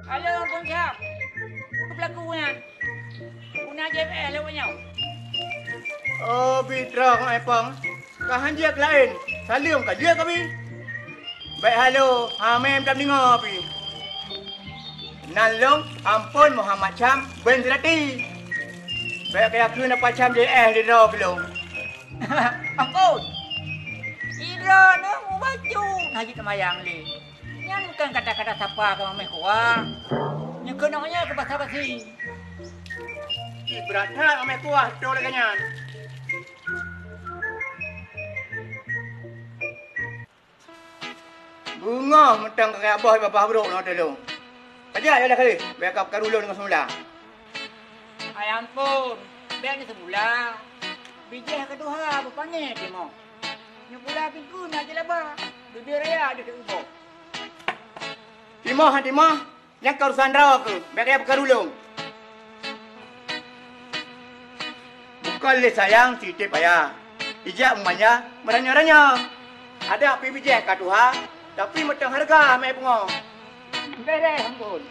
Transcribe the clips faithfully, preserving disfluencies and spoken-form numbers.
Halo, Bang Syam. Peue peulaku nyan? Peue na J F S lewat nyoe? Oh, bit droe ngon Epong. Ka hanjeuet laén. Saleuem ka jeuet kami. Bèk halo, ha mé meutam deungoe pih. Nan lôn Ampon Muhammad Syam bin Seurati. Bèk kaya kheun apa Syam J F S di droe keu lôn. Ampon! Sidroe neuh mubacut hana jiteumayang lé. Nyan kon kata-kata sapa keu mamèh kuah. Nyoe keunoe nyoe keu basa-basi. Ih, brat that mamèh kuah, toe lagèe nyan. Beungoh mantong ka kajak boh babah brôk ngon tulông. Kajak, ya dah kali, bèk ka peukaru lôn deungon seumula. Hai Ampon, bèk neuseumula. Bijèh ka tuha beupané timoh. Nyoe pula pingkue na jeulaba, bibèe raya deuh teuboh. Timoh, han timoh. Nyan ka urusan droe keuh, bèk kajak peukaru lôn. Bukon lé sayang sitét paya, ijak meumanja meuranyoe-ranyoe. Adak pih bijèh ka tuha, tapi mantong hareuga mé pungo. Bèrèh Ampon.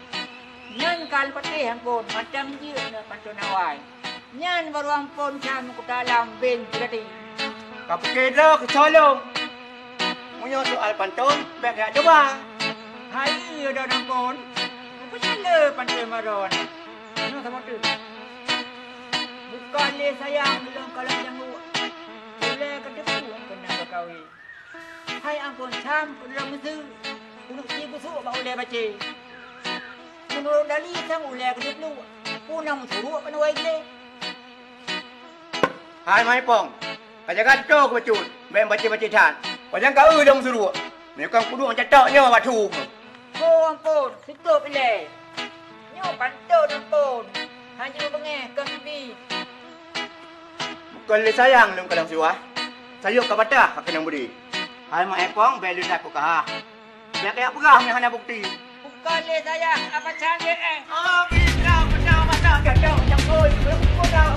Nyan ka lheueh patéh Ampon, mantong jeuet na panton awai. Nyan baru Ampon Syam meukuta lam bin Seurati. Ka pike droe keu soe lôn. Meunyoe soal panton, bèk kajak cuba. Hai, iya dah Ampon. Meunyoe le panton maron. Nyoe saboh teuk. Bukon lé sayang lôn kalon nyang uek. Ulèe ka teupeue keunan geukawen. Hai Ampon Syam, keu lôn meuseu, keuneuk sie busôk bak ulèe bacé. Meunurot Dali sang ulèe keuneuk pluek, peue na meusurok keunoe wai glé. Hai Maipong, ka jaga toe keu bacut, bèk bacé-bacé that. Pajan ka eu lôn meusurok, meukang peuduek catok nyoe bak thu. Ho Ampon, tutôp ilèe. Nyoe panton Ampon, hana jibeungèh keu bibi. Bukon lé sayang lôn kalon siwah, sayok ka patah ka keunong bri. Hai Mak Epong, bèk lôn takot kah. Bèk kajak peugah meunyoe hana bukeuti. Bukon lé sayang, apa can lé eh. Oh, bisa, bisa, masa gadoh, nyang oi, belum pun dah.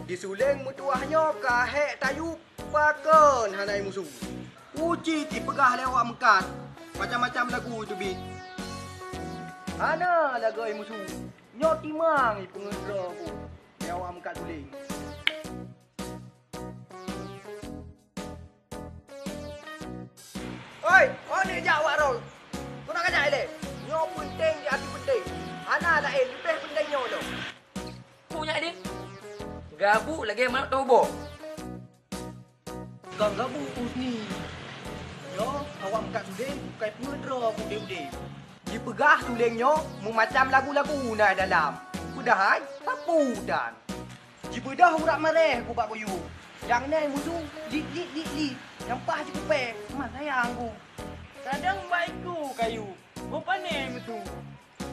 Di Suleng meutuwah nyoe ka hék tayue pakon hana imusu. Uci tipeugah lé awak meukat, macam-macam lagu teubiet. Hana lagèe imusu, nyoe timang ipeungeut droe ku lé awak meukat Suleng. Oi, oh ni jak wak rong. Keunoe kajak ilèe. Nyoe peunteng di ateueh peunteng. Hana laén, leubeh peunteng nyoe lom. Peue nyak deh? Gabuek lagèe manok teuboh. Ka gabuek Husni. Nyoe awak meukat Suleng bukai peue droe udeb-udeb. Jipeugah Suleng nyoe meumacam lagu-lagu na dalam. Padahai sapeue tan. Jibeudôh urat mareh ku bak kuyup. Nyang na imusu lit-lit lit-lit. Nyang paih jikupée man sayang ku. Kadang bak iku kayup meupané meusu.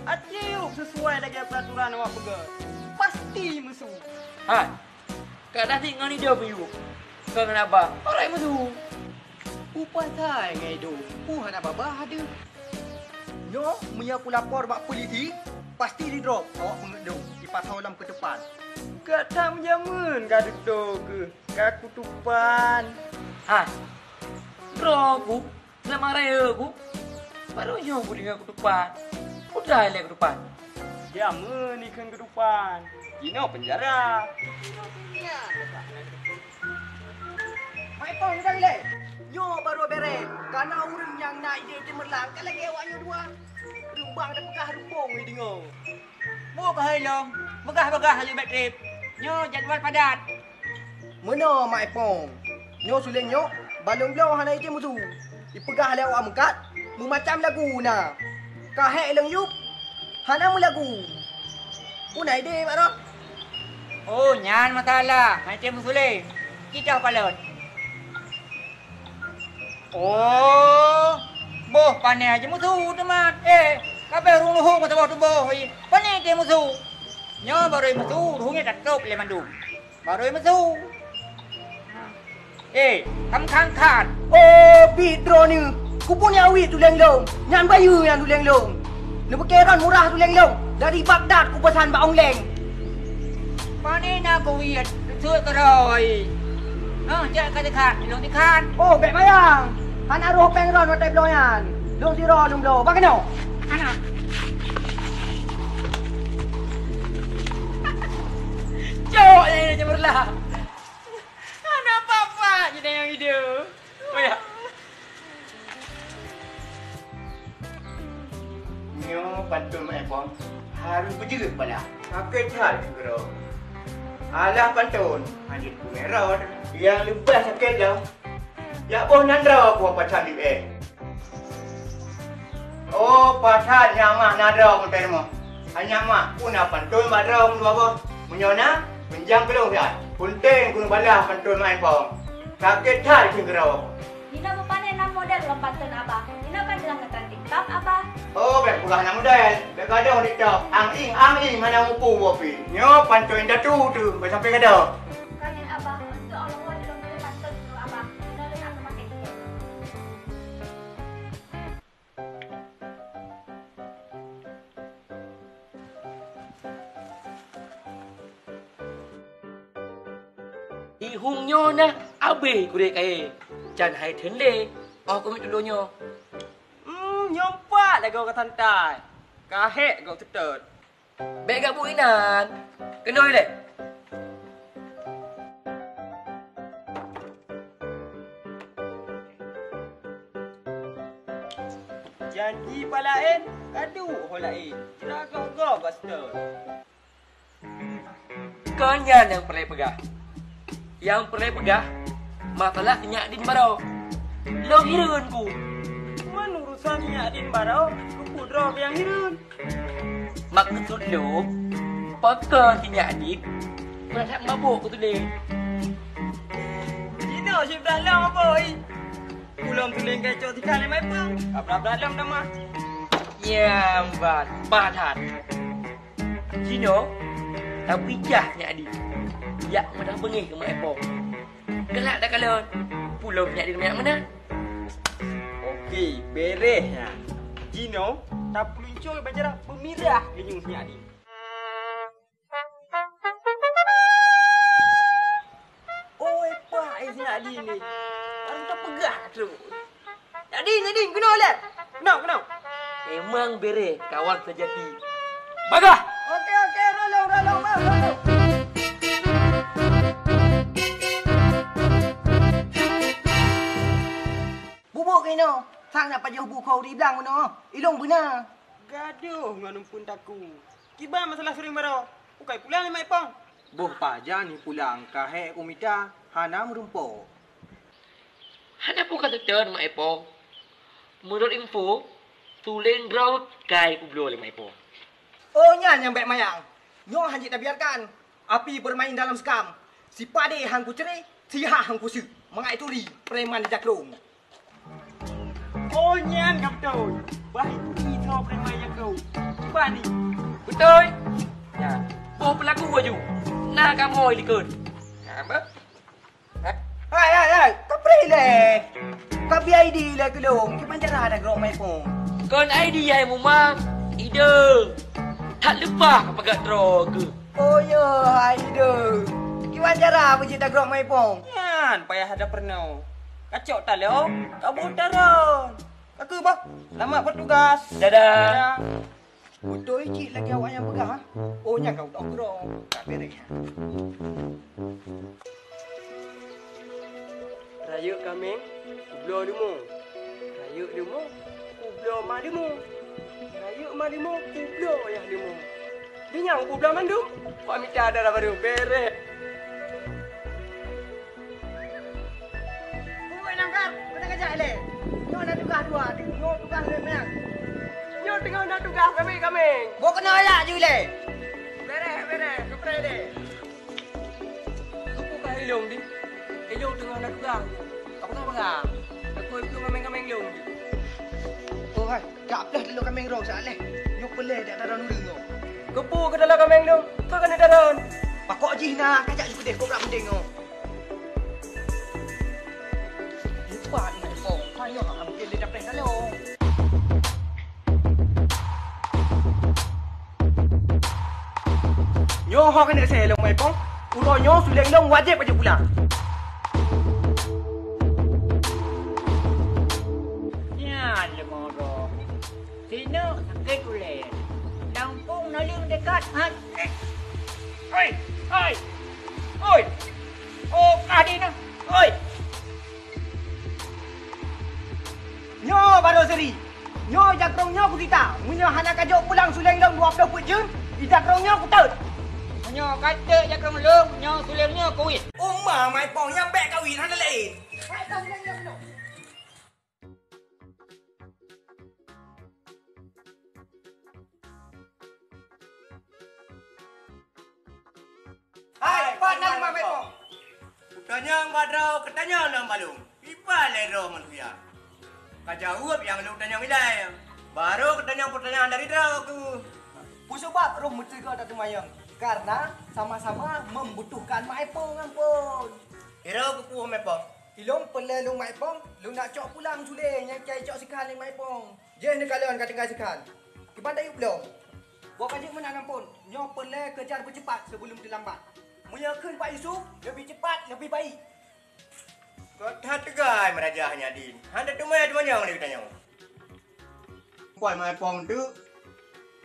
Até yub sisuai lagèe peuraturan awak peugah, pasti meusu. Hai, ka dah sit ngon idong yub, ka ngon abah, parai meusu. Peue pasai ngon idong, peue hana babah deuh. Nyoe meunyoe kulapor bak peulisi, pasti didrop awak peungeut dong, jipasoe lom keutupan. Gata meujameun ka dutoe keuh ka kutupan. Hai, droe ku. Lam areuku, barô nyoe kudeungoe keutupan. Peue lé keutupan? Jameun ikheun keutupan. Jinoe peunjara. Hai Pong, udang ilèe. Nyoe barô bèrèh. Kana ureueng nyang na idé cemerlang ka lagèe awak nyoe dua. Rumbang tapeugah rumbong ideungoe. Peue keuhai lôn, beugah-beugah laju bèk trép. Nyoe jadwal padat. Meunoe Mak Epong, nyoe Suleng nyoe balong bloe hana item meusu. Ipeugah lé awak meukat, meumacam lagu na. Ka hék lôn yub, hana meulagu. Peue na idé bak droe? Oh, nyan masalah, hana item meusu lé. Cit toh palot. Oh, boh pané jimeusu teuma. Eh, ka abéh ureueng luhô meusaboh tuboh, pané teuh meusu. Nyoe barô meusu, ureueng nyan tatôb lé mandum. Barô meusu. Eh, kam khan-khan. Oh, bit droeneuh. Kupeue nyang wit tuleng lôn. Nyan bayeue nyan tuleng lôn. Neupeukeron murah tuleng lôn. Dari Baghdad kupesan bak ong leng. Pané na kuwiet, seuôt keudroe. Oh, jak ka dikhan, lôn dikhan. Oh, bèk mayang. Hana roh péng droen watèe bloe nyan. Lôn sidroe lôn bloe. Bak keunoe. Hana. Cok, nyang ini Cemerlang. Hana apa-apa je nyang hidup. Oh ya. Nyoe pantôn Mak Epong harôh beujeuet bala. Sakét that keudroe. Alah pantôn, hanjeuet kumerot. Nyang leubeh sakét lom, jak boh nan droe kuh pacat lieb éh. Oh, pacat nyan mah na droe meuteumé. Hanya mah, peue na pantôn bak droe meudua boh. Meunyoe na, peunjang keu lôn siat. Peunteng keuneuk balaih pantôn Mak Epong. Sakét that keudroe. Jinoe beupané na model lom pantôn Abah. Jinoe kan teungoh ngetren TikTok Abah. Oh, bèk peugah na model. Bèk gadôh TikTok. Ang ing, ang ing, hana mupu boh pih. Nyoe pantôn indatu teuh, bèk sampai gadôh. Bukan Abah, untuk Allah dilôn pantôn dulu Abah. Jinoe lôn akan makai TikTok. Di hueng nyoe na abéh gurée kayée, jan hai theun lé, oh keumiet tulông nyoe. Hmm, nyoe pat lagée ka santai, ka hék gob teutot. Bék gak bui inan, keunoe lé. Janji palaén ka duek ho laén, jiragoe-goe bak seutôt. Kon nyan nyang peureulée peugah. Nyang peureulée peugah, masalah si Nyak Din baroe. Lôn hireuen ku. Man urusan si Nyak Din baroe, keupeue droe nyang hireuen? Maksud lôn, pakon si Nyak Din peureulée mabök keu tuleng. Jinoe siblah lom mabök, ih. Ulôn tuleng keu cok tikang lé Mak Epong. Ka brat-brat lom tamah. Nyang ban, padat. Jinoe, tapi cah Nyak Din. Jak meudah beungéh keu Mak Epong. Galak takalon, pulo Nyak Din manyak meunan. Oke, beres nyan. Jinoe, tapeulincôi bak jarak peumirah geuyue Nyak Din. Oi, Pak, eh, si Nyak Din ni. Barang tapeugah trok. Nyak Din, Nyak Din, keunoe lé. Keunoe, keunoe. Memang beres kawan sejati. Bagah! Oke, oke, rolong, rolong, bang, rolong. Bubuk keunoe, sang nak pajoh bukho di blang keunoe. Ilong beuna. Gadoh ngon umpun taku. Kiban masalah suring baroe, ukai pulang lé Mak Ipong. Boh pajan pulang, ka hék kumita, hana meureumpok. Hana peue ka teuteun Mak Ipong. Meunurot info, tuleng droe kai kubloe lé Mak Ipong. Oh, nyan nyang bék mayang. Nyoe hana jeuet tabiarkan. Api bermain dalam sekam. Si padé han kucré, si hah han kuseuk. Mangat turi, preman di jakrong. Oh, nyan ka beutôi. Bah itu isoe preman nyang keu. Cuba ni. Beutôi. Nyan. Boh peulaku aju. Na kamoe likot. Nyan, bah. Hai, hai, hai. Kapreh lé. Kabi I D lé keulong. Kiban cara ada grok Mak Ipong. Kon I D hai muma. Ide. That leupah ka pagat droe keuh. Oh, yo, hai ide. Kiban cara beujeuet dagrok Mak Ipong. Nyan payah ada peurunoe. Kacok taloe, ka boh taron. Ka keuh bah, selamat bertugas. Dadah. Dadah. Beutôi cit lagée awak nyang peugah, ha? Oh, nyan ka udah grong. Ka beres. Rayeuk kaméng, kubloe leumô. Rayeuk leumô, kubloe ma leumô. Rayeuk ma leumô, kubloe wayah leumô. Di nyang kubloe mandum, wak mita dara barô, beres. Buet nangkar, keuneuk kajak ilée. Nyoe na tugaih dua, nyoe tugaih lé meunan. Nyoe teungoh na tugaih kaméng-kaméng. Boh keunoe jak ju ilée. Beres, beres, keupreh ilée. Keupeue ka ilong di? Ilong teungoh na tugaih. Apa kau pegang? Aku itu kaméng-kaméng ilong di. Oh, hai. Ka plah taloe kaméng droe saléh. Nyoe peulée dak tadong ureuëng nyoe. Keupeue keu taloe kaméng droe? Keu keuneuk tadong. Pakok jih na, kajak ju keudeh kobra beunteng nyoe. Lupa ni kong. Payoh am keu lé dapeh taloe. Nyoe ho keuneuk seh lôn Mak Ipong. Uroe nyoe suleng lôn wajéb pajoh pulang. Hai! Hai! Oi! Oh, kah di na! Oi! Nyoe baroe seuri. Nyoe jakrong nyoe kutita. Meunyoe hana kajok pulang suleng lôn dua ploh peuet jeuem, di jakrong nyoe kuteut. Meunyoe kateut jakrong lôn, nyoe suleng nyoe kuwit. Uma Maepong nyang bèk kawin hana laén. Hai, pat na Uma Maepong? Kutanyong bak droe, katanyong lom balong. Kiban lé droe manusia. Kajaweueb nyang lôn tanyong ilèe. Barô katanyong peutanyaan dari droe keuh. Peue sabab roh meusigoe tateumanyong? Karena sama-sama membutuhkan Maepong, ampôn. Droe keupeue Maepong? Ilôn peureulèe lôn Maepong, lôn nak cok pulang suleng nyang ka icok sikhan lé Maepong. Jih neukalon ka tinggai sikhan. Kiban tayue bloe. Boh ka jeuet meunan ampôn, nyoe peureulèe kejar beucepat sebelum teulambat. Meunyoe kheun Pak Yusuf, leubeh cepat, leubeh baik. Ka that teugai meurajah nyan din. Hana teuma teumanyong lé geutanyoe. Poh Maepong teuk,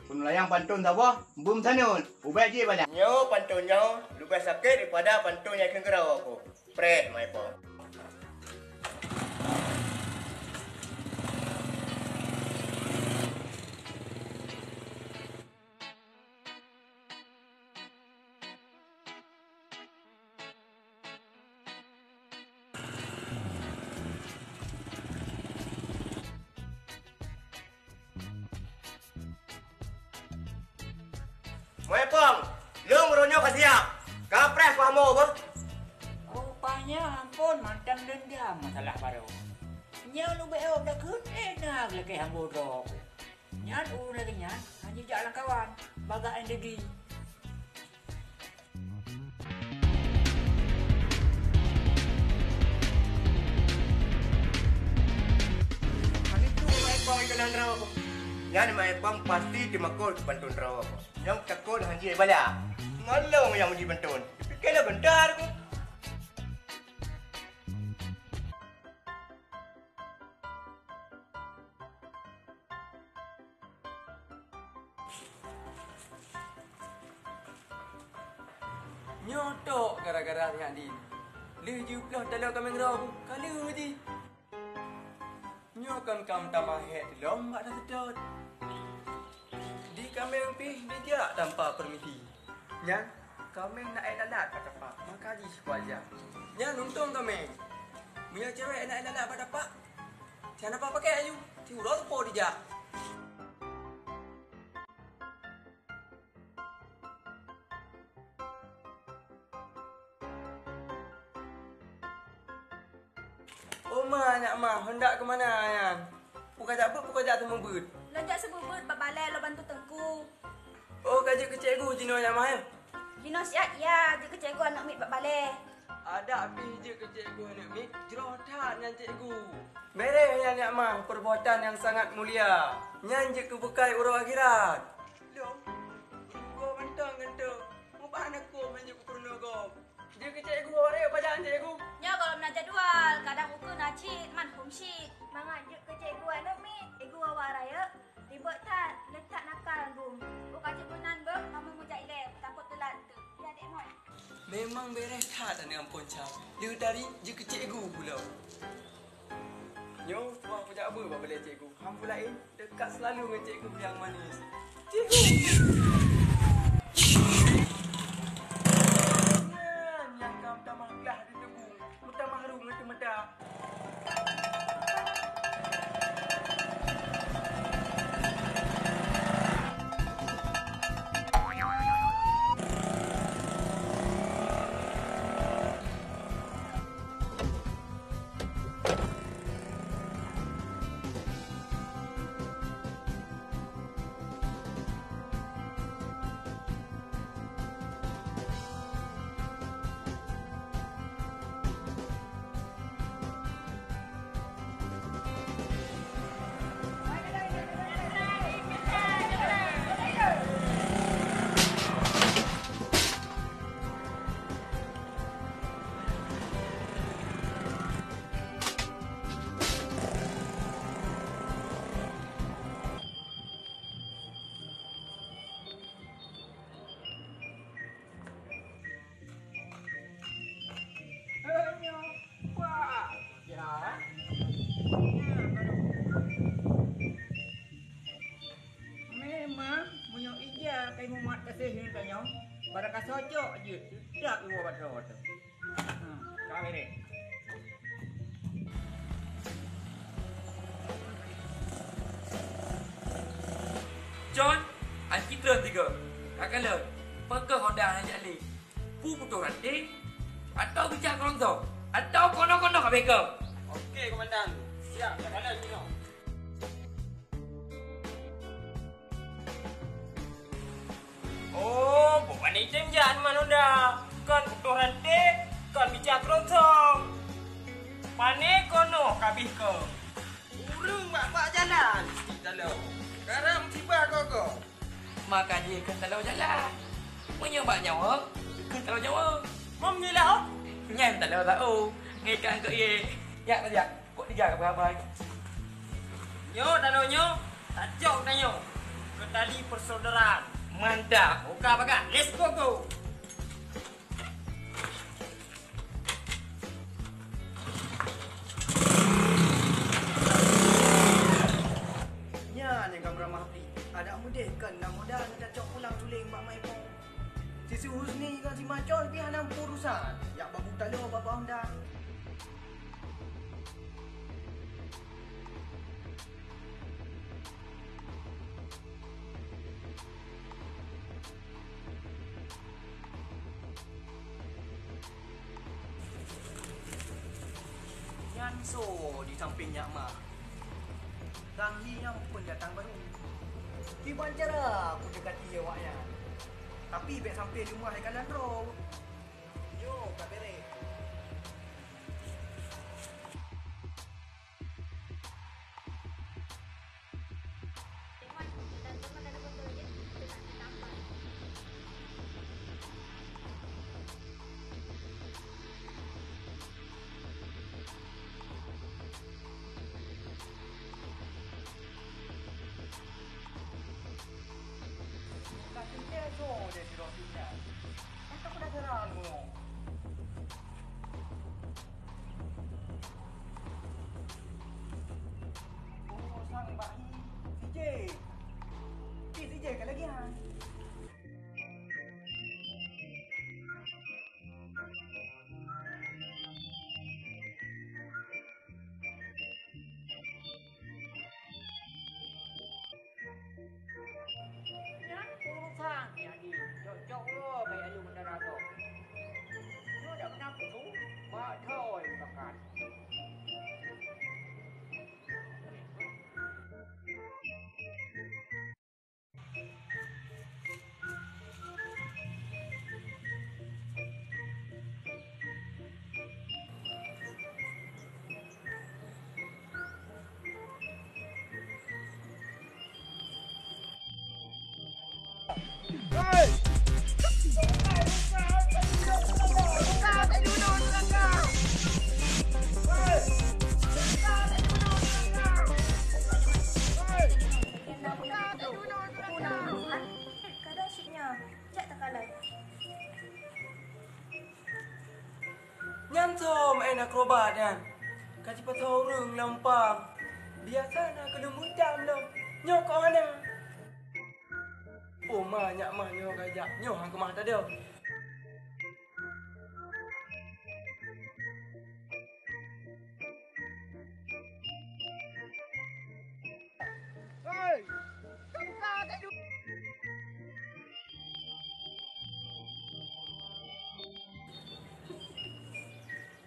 peunulayang pantôn saboh, beumeusanoe, ubak jih banyak. Nyoe pantôn nyoe leubeh sakét daripada pantôn nyang kheun keudroe keuh. Preh Maepong. Maepong, lôn uroe nyoe ka siap. Ka preh kuhamo beuh. Rupanya ampôn mantong deundam masalah baroe. Nyoe leubeh ôk dakeuet, eh, na geulakèe hamo droe. Nyan ureueng lagèe nyan hana jijak lam kawan, bagak N D G. Hana tu Maepong ikeunong droe. Nyan Maepong pasti teumakot keu pantôn droe. Nyang takot hanjeuet bala. Ngon lôn nyang uji pantôn. Pike lôn geuntar ku. Nyoe tok gara-gara nyak din. Lheueh jipeuploh taloe kaméng rhom, ka lheueh jih. Nyoe kon ka meutamah hék lom bak taseutôt. Di kaméng pih dijak tanpa peurmisi. Nyan, kaméng na ék lalat bak tapak, maka jih kuaja. Nyan untông kaméng. Meunyoe cewek na ék lalat bak tapak, siat na pakèk aju, siuroe teupô dijak. Oh ma, nyak ma, heudak keu mana nyan? Peue kajak beuet, peue kajak seumeubeuet? Lôn jak seumeubeuet bak balè lôn bantu teungku. Oh, ka jeuet keu cikgu jinoe nyak ma, eh? Jinoe siat, ya, jeuet keu cikgu aneuk miet bak balè. Adak pih jeuet keu cikgu aneuk miet, jroh that nyan cikgu. Bèrèh nyan nyak ma, perbuatan nyang sangat mulia. Nyan jeuet keu beukai uroe akhirat. Lôn, geurugoe mantong gantoe. Mubah na kôm nyang jeuet keu peurunoe gob. Jeuet keu cikgu awak rayeuk pajan cikgu? Nyoe gohlom na jadwal, kadang ukeue na cit, man hom cit. Mangat jeuet keu cikgu aneuk miet, cikgu awak rayeuk, ribot that, le that nakal dum. Oh ka jeuet meunan beuh, kamoe meujak ilèe, takot teulat teuk. Ya, Dek Moi. Memang bèrèh that aneuk Ampon Cam. Lheueh tari jeuet keu cikgu pulo. Nyoe tuha kujak beuet bak balè cikgu. Hana peue laén, dekat selalu ngon cikgu nyang manis. Cikgu! Nyan nyang ka meutamah glah di tubuh, meutamah ru ngon teumata. Memang, meunyoe ija kai mumat gaséh nyoe tanyoe, barang ka socok jeuet, dak iwoe bak droe teuh. Hmm, ka beres. Con, aci treun tiga. Ka kalon, peugah Honda hana jak lé. Pu putôh ranté, atau geucah keuronsong, atau kono-kono ka beukeue. Oke, Komandan. Siap, jak kalon jinoe. Oh, bukan item jak Manonda. Kan putôh ranté, kan geucah keuronsong. Pané kono ka beukeue. Ureueng bak-bak jalan, cit taloe. Karam sibah gogo. Maka jih keu taloe jalan. Meunyoe bak nyawa, keu taloe nyawa. Mom ngilah, oh. Nyan taloe tao. Ngikat keu ié. Yak tajak. Kok tiga keu abai. Nyoe taloe nyoe, tacok tanyoe. Keu tali persaudaraan. Mantap. Oka bagah. Let's go, go. Nyan nyang ka meuramah pih. Adak meudeh kon na modal tacok pulang tuléng bak Maipong. Si Su Husni ngon si Macon pih hana muphom urusan. Jak babu taloe bak Honda. Nyan soe di sampéng nyak ma? Kang Hi nyang pendatang baru. Kiban cara kudekati awaknyan. Tapi bèk sampé leumah ikalon droe. Nyoe ka beres. Ka seuntèe soe jih sidroe pih nyan. Mantong penasaran ulôn. Oh, sang bak hi si J. Pi si J ka lagèe nyan. Nyan urusan nyan jih, cok-cok uroe keu alue meudara droe. Nyoe dak meunan peue su, bak thoi meupakat. Kadang syiknya, cak takalai. Nyan soe maén akrobat nyan? Ka jipasoe ureueng lam pang. Biasa na keuneuk meutam lom. Nyoe kok hana. Oh ma, nyak mah nyoe ka jak. Nyoe han keumah tadong.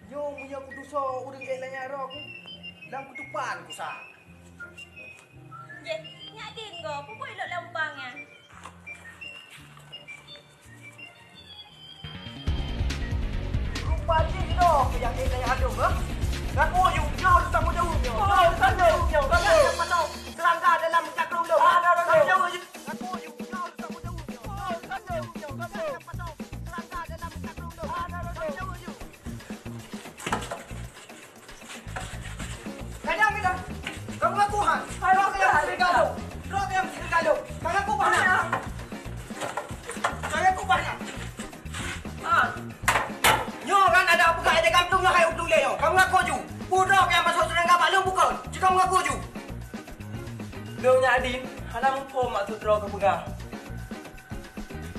Nyoe meunyoe kutusoe ureueng ék lanyat roh ku, lam kutupan kusa. Jeh, nyak deng goe, peue buet lôn lam pang nyan? Rupa jih nyoe keuh nyang ék lanyat hadong, eh? Ngaku yue, nyoe tanggung jaweueb nyoe. Nyoe tanggung jaweueb nyoe. Nyoe tanggung jaweueb nyoe. Serangga dalam jakrong lôn. Tanggung jaweueb. Ngaku yue, nyoe tanggung jaweueb nyoe. Nyoe tanggung jaweueb nyoe. Serangga dalam jakrong lôn. Tanggung jaweueb nyoe. Kadang kita, kamu ngaku, ha? Droe nyang seudeukah lôn. Droe nyang seudeukah lôn. Ka ngaku bah na. Ka ngaku bah na. Ha. Nyoe kan ada peugah di gampông nyoe hai u lé nyoe. Kamu ngaku ju. Peue droe nyang pasoe serangga bak lôn bukon? Kamu ngaku ju! Lôn nyak Din hana muphom maksud droe keupeugah.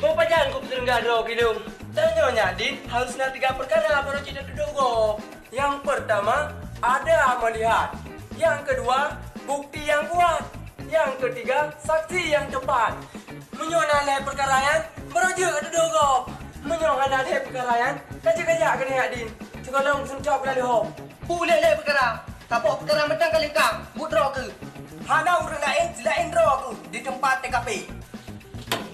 Boh pajan kupeuseuleuengga droe keu lôn? Tanyoe nyak Din harus na tiga peukara baroe jeuet tatudoh gob. Nyang peurtama, ada meulihat. Nyang keudua, bukti nyang kuat. Nyang keutiga, saksi nyang teupat. Meunyoe na lhée peukara nyan, baroe jeuet tatudoh gob. Meunyoe hana lhée peukara nyan, ka jeuet kajak keunoe nyak Din. Sigohlom geuseumcok keu lhée ho. Peue lhée-lhée peukara? Saboh peukara mantong ka lheueh kang, buet droe keuh. Hana ureueng laén seulaén droe keuh di teumpat T K P.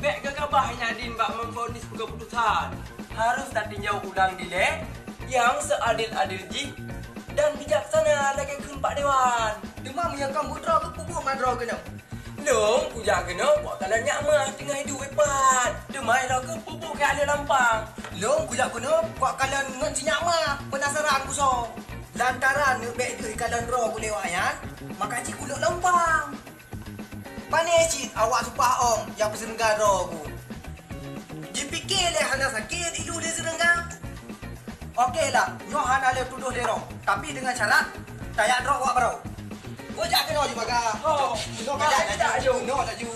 Bék geugabah nyak Din bak memvonis keuputusan. Harus tatinjau ulang dilée nyang seadil-adil jih dan bijaksana lagée kheun bak dewan. Teuma meunyoe kang buet droe keuh, peue buet mandroe keunoe? Lôn kujak keunoe bak kalon nyak ma teungoh iduek ipat. Teuma ilôn keuh peue buet keu aneuk lampang. Lôn kujak keunoe bak kalon ngon si nyak ma peunasaran kusoe. Lantaran neubék deuh kalon droe gulewak nyan, maka jih kulôn lampang. Pané cit awak supah ong nyang peuseuleuengga droe ku. Jipike lé hana sakét ilu lé seuleuengga. Oke lah, nyoe hana lé tudoh lé droe, tapi deungon syarat tajak droe wak baroe. Kujak keunoe ju baga. Oh, kujak laju. Keunoe laju.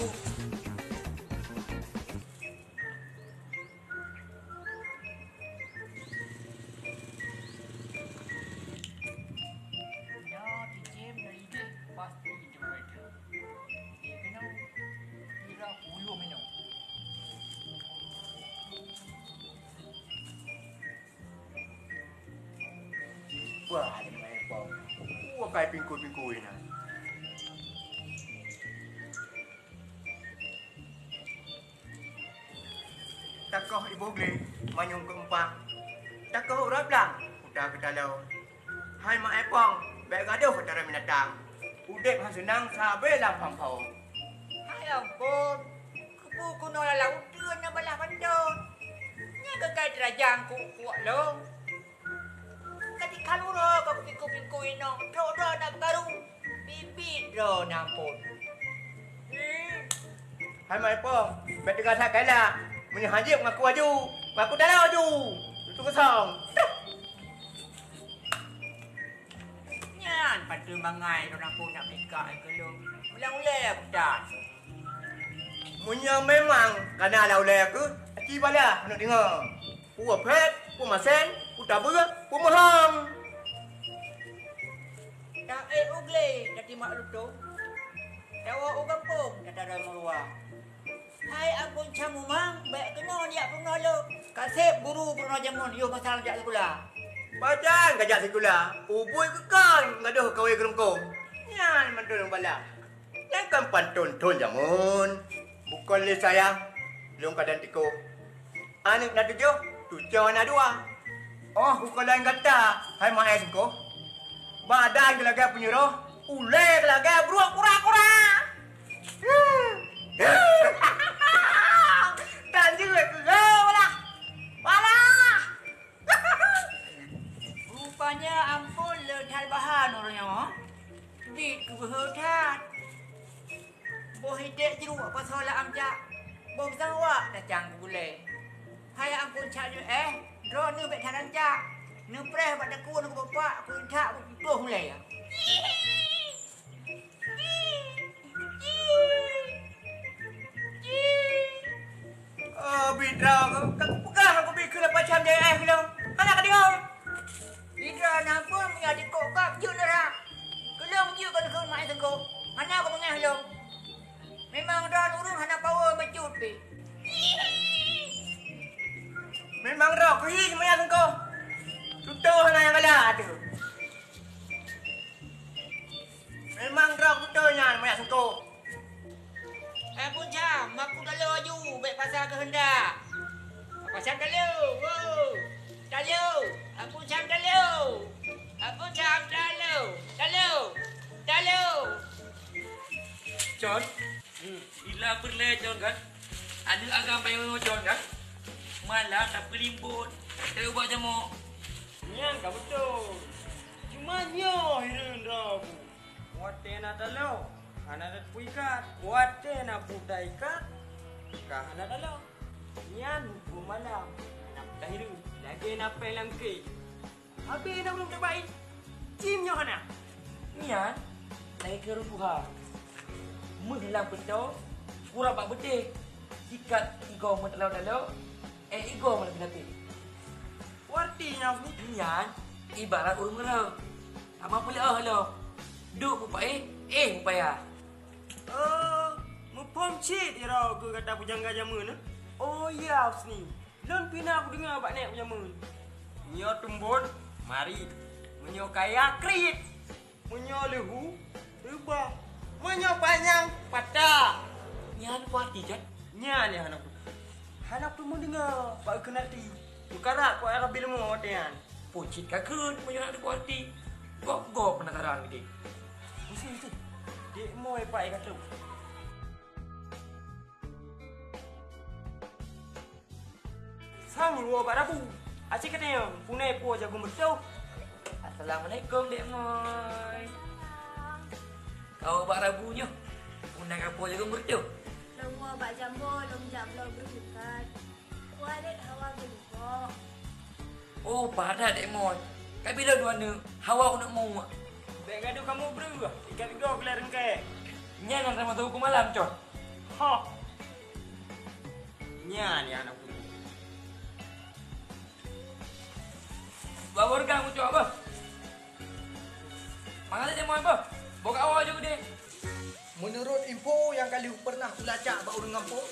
Nyoe cicém nyoe idéh pasti jeuet. Keunoe kira puluh minoe. Wah, ada main bom. Wah, kai pingkui-pingkui na. Takoh iboh glé manyueng keu umpang. Takoh urat blang uta keu taloe. Hai mak epong, bék gadoh atara binatang. Udép han seunang sabe lam phon-phon. Hai ampôn, keupeue keunoe lalau uteuen na balaih bandot? Nyan keukai teurajang kuek-kuek lôn. Ka tikalura ka kupingkui-pingkui inong, trok droe na geukaru, biet-biet droe na ampôn. Hai Maipo, bék teuga that kaila. Meunyoe hanjeuet ngaku aju, ngaku dalam aju. Itu keusong. Nyan pateue mangai droe na ampôn nak pika ai keulong. Ulang ulée aku tan. Meunyoe memang kana lam ulée keuh, aci bala aneuk deungoe. Peue phét, peue masén, peue tabeue, peue meuhong. Taék u glé tatimak lutông, tawoe u gampông tatara meuruwa. Hai ampôn cam umang, bék keunoe jak peurunoe lôn. Ka sép guru peurunoe jameun yoh masa jak sikula. Pajan ka jak sikula, ubui keukon gadoh kawé geurungkông. Nyan mantong bala. Nyan kan pantôn thôn jameun. Bukon lé sayang, lôn kadang tikoh. Aneuk na tujoh, cucoe na dua. Oh, kukalon gata, hai maé sengkoh. Badan geulagée peunyeroh, ulée geulagée bruek kura-kura. Tanjeuet keu walah. Walah. Rupanya ampôn le that bahan ureuëng nyoe. Biet keubeuhe that. Boh idek jruek pasoe lam jak, boh pisang wak tacang keu gulée. Hai ampôn cak nyoe eh, droeneuh bék that rancak. Neupreh bak takue neuh keu bapak, keu intak, keu ploh ulée. Oh, bidra, ka kupeugah aku bikeu leupah cam jai eh keu lôn. Hana ka deungoe. Bidra na peue meunyo dikok kab jeuet neurhah. Keu lôn jeuet keu neukheun mak ai teungku. Hana kupeungah lôn. Memang droe ureuëng hana power bacut pih. Memang droe keuhi seumaya teungku. Tutoe hana nyang galak tu. Memang droe beutôi nyan, manyak sengkong. Eh, Punca, maku talo aju, bék pasa keuheundak. Pasa talo, wo. Talo, eh, Punca talo. Eh, Punca talo. Talo. Talo. Con, hmm, ila peureulée Con kan? Aneuk agam bayeue Con kan? Malam tapeulimbot, teuba jamok. Nyan ka beutôi. Cuma nyoe hireuen droe. Watée na talo, hana tateupeue ikat. Watée na buta ikat, ka hana talo. Nyan huköm malam, hana buta hireuen. Lagée na péng lam kée. Habéh na ureuëng tabai. Cim nyoe hana. Nyan, Lagèe keu ureueng tuha. Méuh lam peutô, kurab bak beudé. Sikat igoe meutalô-talô, éh igoe meunapi-napi. Arti nyan, Husni? Nyan ibarat ureueng meureuh. Hana peuleueh lom. Duek mupaéh, éh mupayah. Oh, muphom cit droe keuh gata peujangga jameun, eh? Oh ya, Husni. Lôn pih na kudeungö bak nèk jameun. Meunyoe tumbon, marit. Meunyoe kaya, kriet. Meunyoe leuhu, reubah. Meunyoe panyang, patah. Nyan peue arti, Jon? Nyan nyang hana ku-, hana kuteumé deungö bak keuneuk até. Meukarat kok Arabi leumô watèe nyan. Peue cit ka kheun meunyoe hana ku arti. Gob-gob penasaran geude. Meusti, meusti. Dek Moy paih ka trôk. Sang woe bak rabu. Aci katanyong, punai po jagung beutôh. Assalamualaikum, Dek Moy. Kau bak rabu nyoe, punai ka po jagung beutôh. Lôn woe bak jambo, lôn jak bloe beureukat. Kualet hawa geulubok. Oh, padat, Dek Moy. Ka bila dua neuk, hawa keuneuk muek. Bèk gadoh kamoe breuh, ikat droe keu lhèe reungkèe. Nyan nyang sama teuhuköm malam, Con. Hah. Nyan, ya aneuk puléh. Dua boh reugah mucok, boh. Mangat lé jamoe, boh. Boh ka awai jeuet udeh. Meunurot info nyang ka lheueh peureunah kulacak bak ureueng gampông,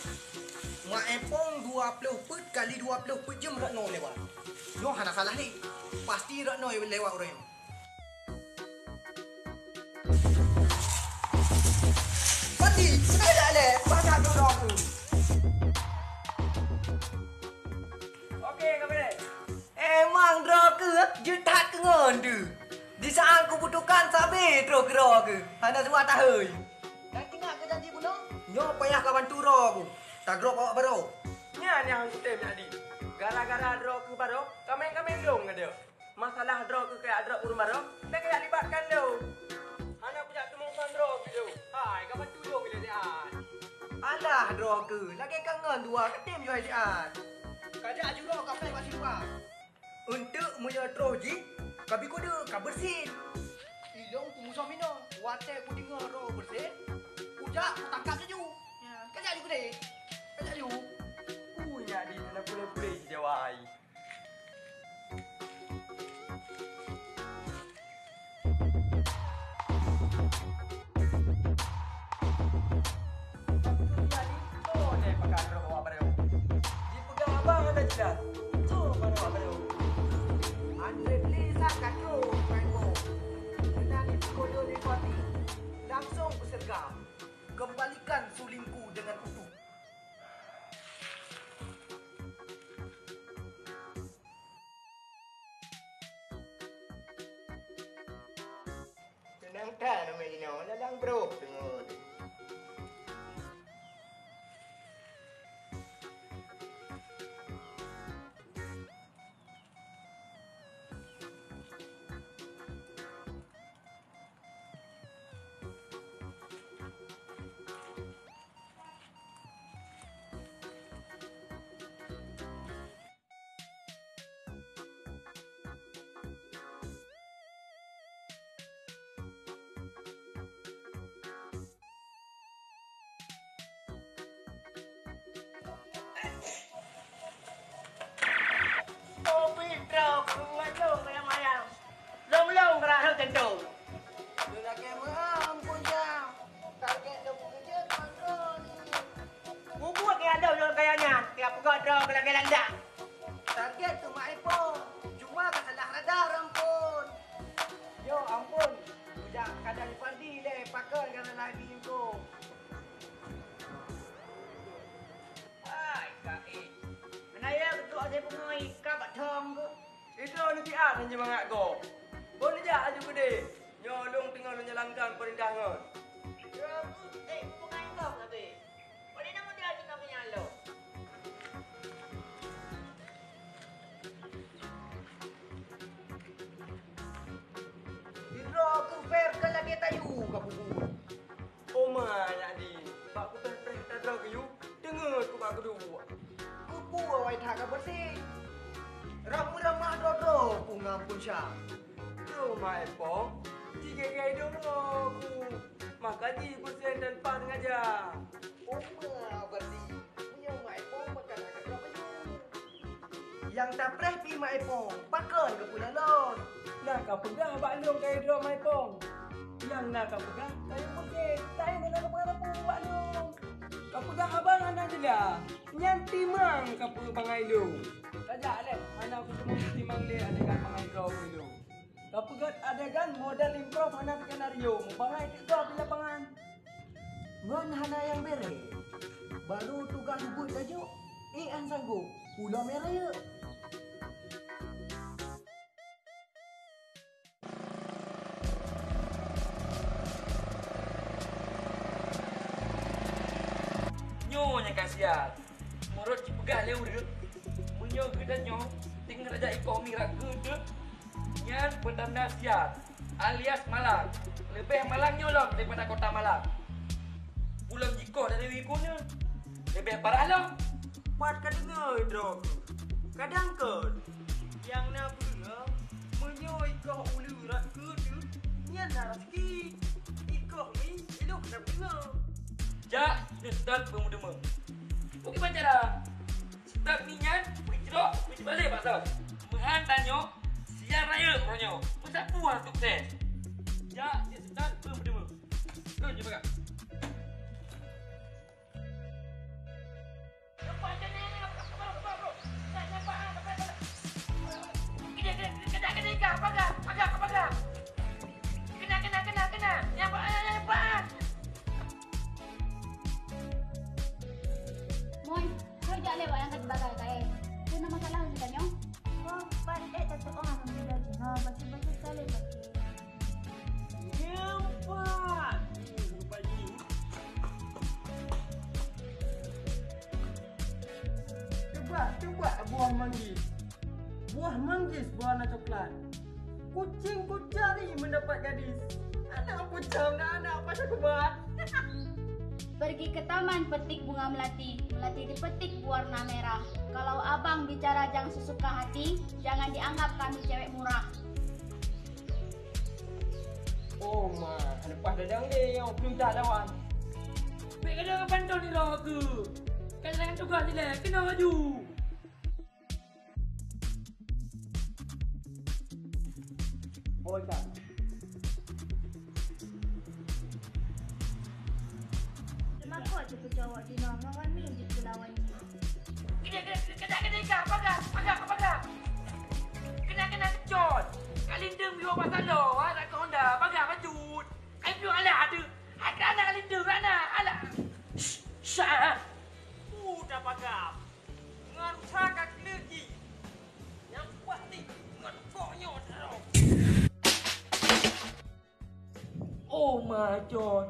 Mak Epong dua ploh peuet kali dua ploh peuet jeuem rot noe lewat. Nyoe hana salah lé. Pasti rot noe lewat ureueng nyoe. Pati, keuneuk jak lé, bah that dudoe keuh. Oke, ka beureh. Emang droe keuh jeuet that keu ngon deuh. Di saat kubutuhkan sabe troh keudroe keuh, hana suah tahôi. Ka keuneuk keu janji bunoe? Nyoe payah ka bantu droe keuh, tagrôp awak barô. Nyan nyang kutem nyan di. Gara-gara droe keuh barô, kaméng-kaméng lôn ngon deuh. Masalah droe keuh kajak drop ureueng barô, bèk kajak libatkan lôn. Hana kujak teumong droe keuh lôn. Hai, ka bantu lôn ilèe siat. Alah droe keuh, lagèe ka ngon dua katem jihôi siat. Kajak jurông kapai bak simpang. Eunteuk meunyoe troh jih, ka bi kudeuek, ka beureusin. Ilôn peumusoh minoe, watèe kudeungö droe beureusin, kujak kutangkap laju. Nyan, kajak ju keudeh. Kajak ju. Ui, nyak di hana pulé-pulé jijawai. Langsung kusergam. Kembalikan sulingku dengan utuh. Seunang that namanya jinoe, lalang brôk deungon. Kopi trok, ruwet lôn mayang-mayang. Lôn-lôn geurahot jantung. Lôn lakèe meu'ah ampôn, Jang. Target lôn peukeujeuet ngon droe nyoe. Mubuet nyang deuh lôn kaya nyan, tiep peugah droe keu lagèe landak. Target keu Mak Ipong, cuma ka salah radar ampôn. Yo, ampôn. Kujak kadang Ipardi lé pakon ka salah di info. Hai, Kaé. Meunan ya keutuek asai pungo ié ka bak thong keuh. Itu neusiat hana mangat gob. Bon neujak laju keudeh. Nyoe lôn teungoh neujalankan peurintah ngon. Droe keuh, eh, peungaih gob sabe. Padahai nama dia tinggal punya lo. Sidroe keuh fair ka lagèe tayue ka peubuet. Oma nyak di, bak kupreh-preh ta droe keuh yue, teungeut ku bak keuduek. Keupeue awai that ka beureuséh? Ramah-ramah droe-droe ku ngon Pun Syam. Teuma Epong, jigèe-gèe idong droe ku. Maka jih Hussein tanpa sengaja. Uma berarti meunyoe Mak Ipong maka na keudroe meunyoe. Nyang tapreh pih Mak Ipong, pakon keupeue lôn? Na kapeugah bak lôn kayée droe Mak Ipong. Nyang na kapeugah kayée Hussein, laén hana kapeugah sapeue bak lôn. Kapeugah abang hana jeulaih, nyan timang kapeugah bangai lôn. Kajak lé, hana kuteumé timang lé adegan bangai droe lôn. Kapeugöt adegan model improv hana skenario, meubangai teuk gob di lapangan. Ngon hana nyang bere, barô tugaih ubit laju, ék han sanggob, pulo mé rayeuk. Nyoe nyang ka siat. Meunurot jipeugah lé ureuëng, meunyoe geutanyoe teungoh tajak ikoh mi rot keuteuk, nyan peutanda siat, alias malang. Leubeh malang nyoe lom daripada kota Malang. Ulôn jikoh dari iku nyoe leubeh parah lom. Pat ka deungoe droe keuh? Kadang kon. Nyang na peue, meunyoe ikoh uleue rot keuteuk, nyan na raseuki. Ikoh mi ilok na peue. Jak, nyoe seutôt beumeudeungoe. Bagaimana cara? Seutôt mi nyan, peujrok, peujibalek bak lôn. Meuhan tanyoe, sian rayeuk uroe nyoe. Peusapeue sukses. Jak, nyoe seutôt beumeudeungoe. Lôn jipeugah. Moi, kau jak lewat yang kata bagai kai. Kena masalah kita nyoh. Oh, pan eh tak tahu orang yang bila jina baca-baca sekali baca. Nyampat. Teubat, teubat buah manggis. Buah manggis bewarna coklat. Kucing kucari mendapat gadis. Anak pucam dan anak pasal kubat. Pergi ke taman petik bunga melati. Melati dipetik berwarna merah. Kalau abang bicara jangan sesuka hati, jangan dianggap kami cewek murah. Oh ma, leupah dadang deh nyang peurintah lawan. Bèk gadang ngon pantôn nyoe keuh. Ka jalan tugaih dilèe, keunoe laju. Oi, Kak. Teumakot jipeucowok jinoe ngon mi jipulawan jih. Keuneuk, keuneuk, keuneuk, keuneuk, keuneuk, paga, paga, paga. Keuneuk, keuneuk, keucot. Kak Lindeng yue pasal lo, ha, dak keu Honda, paga bacut. Ai piôh alah adu. Ai keu anak Lindeng, anak, alah. Shh, shh, ah. Udah paga. Ngon usaha ka kleuet jih. Nyang pasti ngon kok nyoe droe. Oh, macon.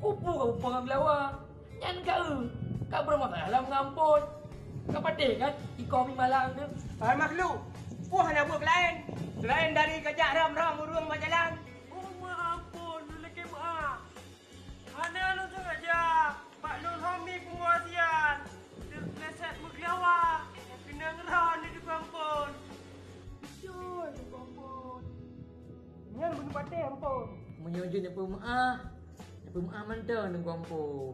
Kupu ka upang geulawa. Nyan ka eu. Ka beureumasalah lam ngampon. Ka patéh kan iko mi malang tu. Hai makhluk, poh hana buet laén. Selain dari kajak ram-ram ureueng bak jalan. Oh, ma ampon, lôn lakèe meu'ah. Hana lôn sengaja, bak lôn homi peunguasian. Teupleset meugeulawa, keunong roh ni dikeue ampon. Beutôi, dikeue ampon. Nyan bunoe patéh ampon. Meunyoe jeuet neupeu meu'ah, neupeu meu'ah mantong dikeue ampon.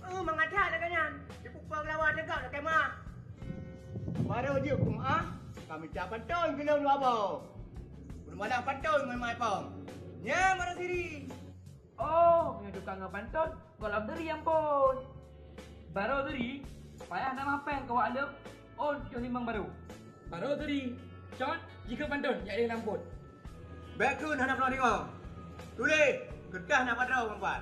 Oh, mangat that lagèe nyan. Dipupa geulawa teuka lagèe meu'ah. Barô jeuet peumeu'ah, ka mita pantôn keu lôn dua boh. Peurumalah pantôn ngon mai pom. Nyan barô siri. Oh, meunyoe tukang ngon pantôn, gohlom deuri ampon. Barô deuri, payah tamah péng keu awak lôn, ôn tujoh limong barô. Barô deuri, con, jikheun pantôn, jak lé lam pôn. Bèk kheun hana peunoh deungoe. Tuléh, keureutah na padroe meupat.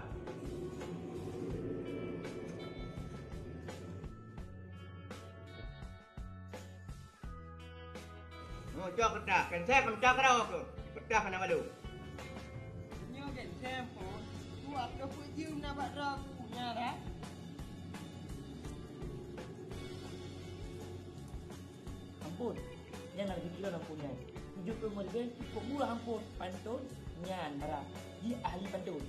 Oh, cok keureutah, cancel keureutah keudroe keuh. Keureutah hana balô. Nyoe cancel pun, tu aku peujeum na bak droe ku nya dah. Ampon, nyan na lagèe kilôn ampon nyan. Tujoh ploh limong ribèe cukôp murah ampon. Pantôn nyan barang. Jih ahli pantôn.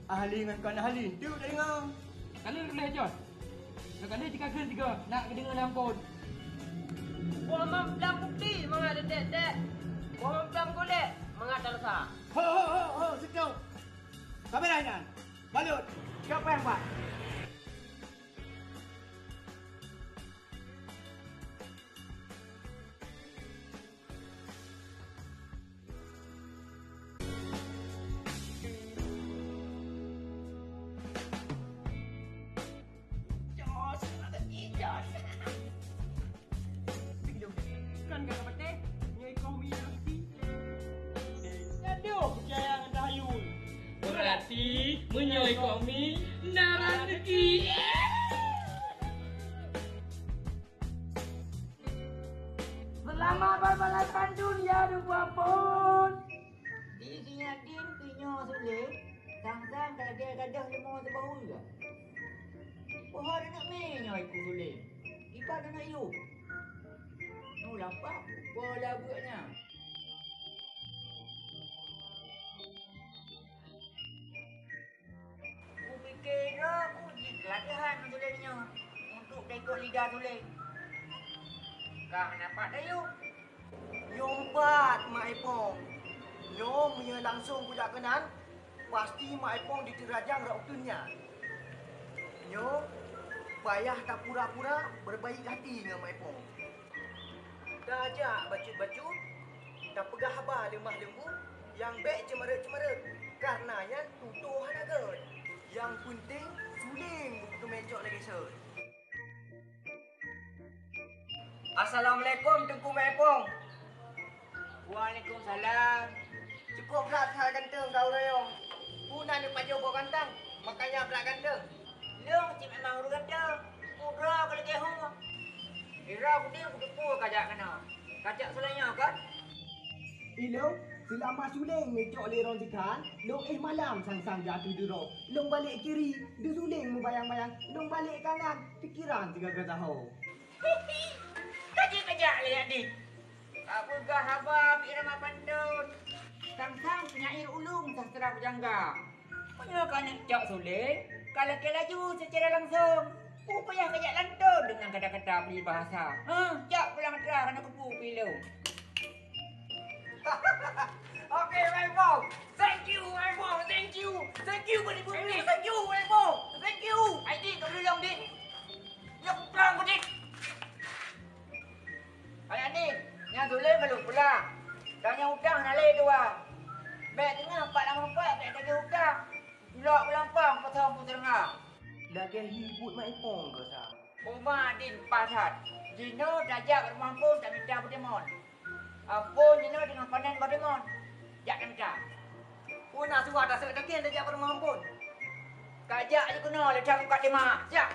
Ahli ngon kon ahli, enteuk tadeungoe. Ka lheueh, ka lheueh, Jon. Ka lheueh jikheun sigoe, nak geudeungoe lé ampon. Boh meupeugah bukeuti mangat teutek-tek. Boh meupeugah golék mangat talosa. Ho, ho, ho, ho, seutôt. Kamera. Nyan, balut. Siapa yang buat? Jos, jos. Kan ka patéh, nyoe ikoh mi na rezeki. Aduh, percaya ngon Tahyul. Berarti meunyoe ikoh mi na rezeki. Selamat berbalas pantun ya Teungku Ampon. Di sinyak din pinyoe Sule, sang-sang ka lagèe gadôh leumo sibahui gah. Pohon aneuk mè nyoe ku Sule, iban aneuk yub. Nu lampak po la buet nyan. Kupike droe ku jih keulatihan Sule nyoe untuk taikot lidah Sule. Ka hana pat tayue. Nyoe pat Mak Epong. Nyoe meunyoe langsong kujak keunan, pasti Mak Epong diteurajang rot uteuen nyan. Nyoe payah tapura-pura beubaiek hati ngon Mak Epong. Tajak bacut-bacut, tapeugah haba leumah leumbut, nyang bèk ceumareuet-ceumareuet, kareuna nyan tutoe hana gèt. Nyang peunteng suléng beupeuteumé cok lagèe sot. Assalamualaikum, Teungku Mak Epong. Waalaikumsalam. Cukup brat that ganteng kau rayeuk. Peue na neupajoh boh ganteng, makanya brat ganteng. Lôn cit memang ureueng gata, putra ka lagèe hu. Ira kuding kuteupeue kajak keunoe. Kajak seulanya kan? Ilôn, seulama suléng neucok lé Ron Zikhan, lôn éh malam sang-sang jatuh di droe. Lôn balek kiri, deuh suléng meubayang-bayang. Lôn balek kanan, pikiran sigaga saho. Kajak-kajak lé Yadik. Ka peugah haba Bik Rama Pantôn. Sang-sang penyair ulung sastra pujangga. Meunyoe ka neuk cok suléng, ka lakèe laju seucara langsong. Peue payah kajak lantôn deungon kata-kata peribahasa. Hah, cok pulang atra keuneuk kupu pilong. Oke, Mak Epong. Thank you, Mak Epong. Thank you. Thank you, Mak Epong. Thank you, Mak Epong. Thank you. Ai, Dik, kau belum, Dik. Ya, aku pulang, Dik. Hai Anin, nyan suléng ka lôn pulang. Dan nyang utang hana lé dua. Bèk teungoh pat lam rumpok bèk tagèh utang. Tulok beulampan kosong peuteungoh. Lagèe hi buet Mak Ipong keu sa. Uma Din paih that. Jinoe tajak bak rumoh Ampon tamita beutimon. Ampon jinoe teungoh panen beutimon. Jak tamita. Peue na suah tasek dakén tajak bak rumoh Ampon. Kajak jikeunoe lé that mukat tima. Jak.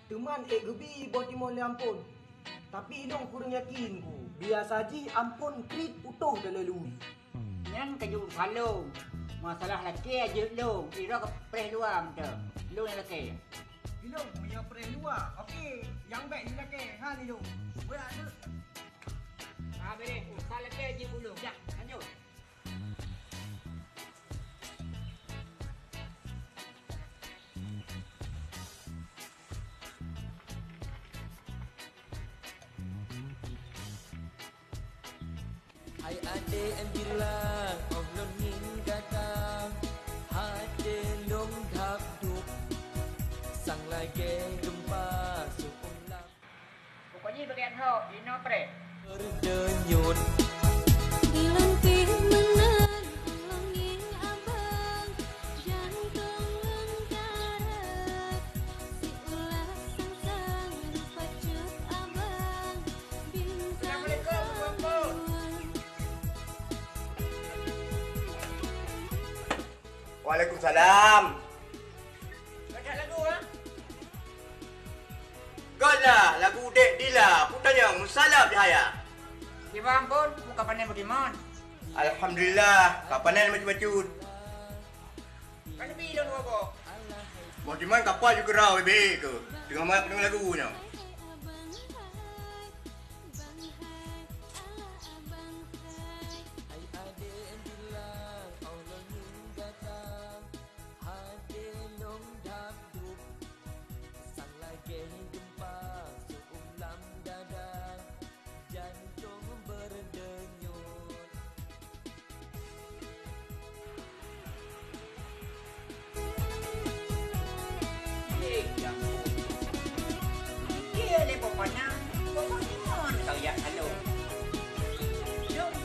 Teuma ék geubi boh timon lé Ampon, tapi ilôn kureueng yakin ku. Biasa jih Ampon kriet putôh teulalu. Nyan ka jeuet salông. Masalah lakèe jeuet lôn, sidroe ka preh luwa mantong. Lôn nyang lakèe. Ilôn meunyoe preh luwa, oke. Nyang bèk jilakèe, han ilôn. Beurak deuek. Ah, bereh. Ka lakèe jeuet ulôn. Dah, lanjut. Hai adék bilang, óh lôn ngieng gata, até lôn dap duek, sang lagèe geumpa su'ulang. Pokok jih bagian hok, inoe preh. Berdeyut. Ilôn pih meunan, óh lôn ngieng abang, jantông lôn karab, siulah sang-sang rupa cut abang, bintang Assalamualaikum, Tuan Pol. Waalaikumsalam. Baca lagu, ha? Göt lah, lagu Dek Dila, peue tanyong, meusalab cahya. Kiban Ampon, peue ka panen beutimon? Alhamdulillah, ka panen bacut-bacut. Ka neubi lôn dua boh. Boh timon kapal ju keurau, bèk keu. Teungoh mat, teungoh lagu nyoe.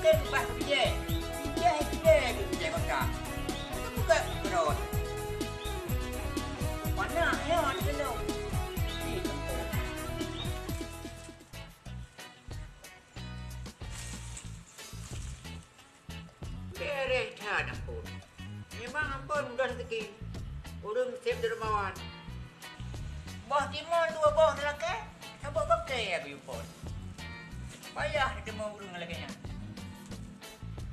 Bah bijèh, bijèh, bijèh, bijèh kota. Itu bukan keurot. Mana ya anu kena? Ih, tempur. Beureh that Ampon. Memang Ampon mudah raseuki. Ureueng seb dermawan. Boh timon dua boh teulakèe, saboh bakèe geuyue pot. Payah teuma ureueng lagèe nyan.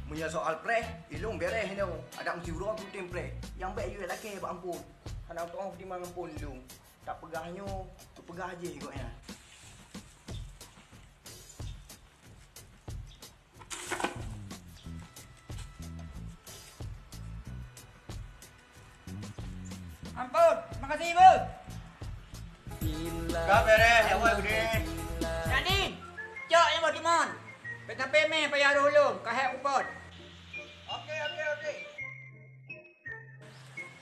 Meunyoe soal preh, ilôn beureh inoe. Adak meusiuroe peutem preh. Nyang bèk yue lakèe bak Ampon. Hana teu'oh timang Ampon lôn. Tapeugah nyoe, teupeugah jih gobnyan. Ampon, makasih, Bu. Ka beureh, ya, wai, geude. Nani, cok nyang boh timon. Bèk sampé mé payah roh lôn, ka hék kupot. Oke, oke, oke.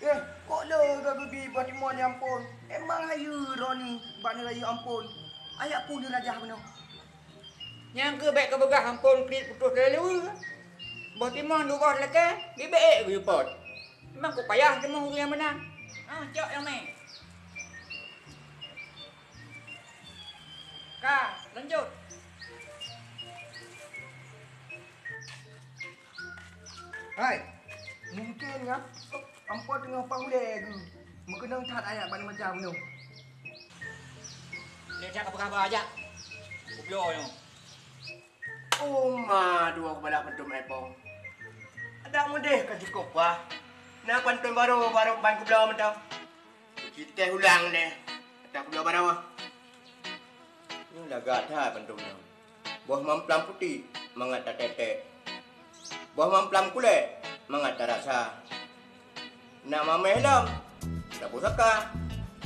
Eh, kok le gageubi boh timon ya Ampon? Emang hayeue droeneuh bak neurayeuk Ampon? Ayak peue neurajah bunoe? Nyang keuh bèk kapeugah Ampon kriet putôh teuleuweue. Boh timon dua boh lakèe, bèk-bèk geuyue pot. Memang kok payah teuma ureueng nyang meunan. Ah, cok nyang mé. Ka, lanjut. Hai, mungken nyan Ampon teungoh pang ulèe geuh. Meukeunong that ayak bak macam nyoe. Lé that apa kaba ajak? Kubloe nyoe. Uma dua kubalak pantôn Ampon. Adak meudeh ka jikôb bah. Na pantôn barô, barô ban kubloe mantong. Kuciteh ulang deh. Ata kubloe barô. Nyoe lagak that pantôn nyoe. Boh mamplam putéh mangat tatetek. Boh mamplam kulét mangat tarasa. Nak mamèh lom, saboh saka,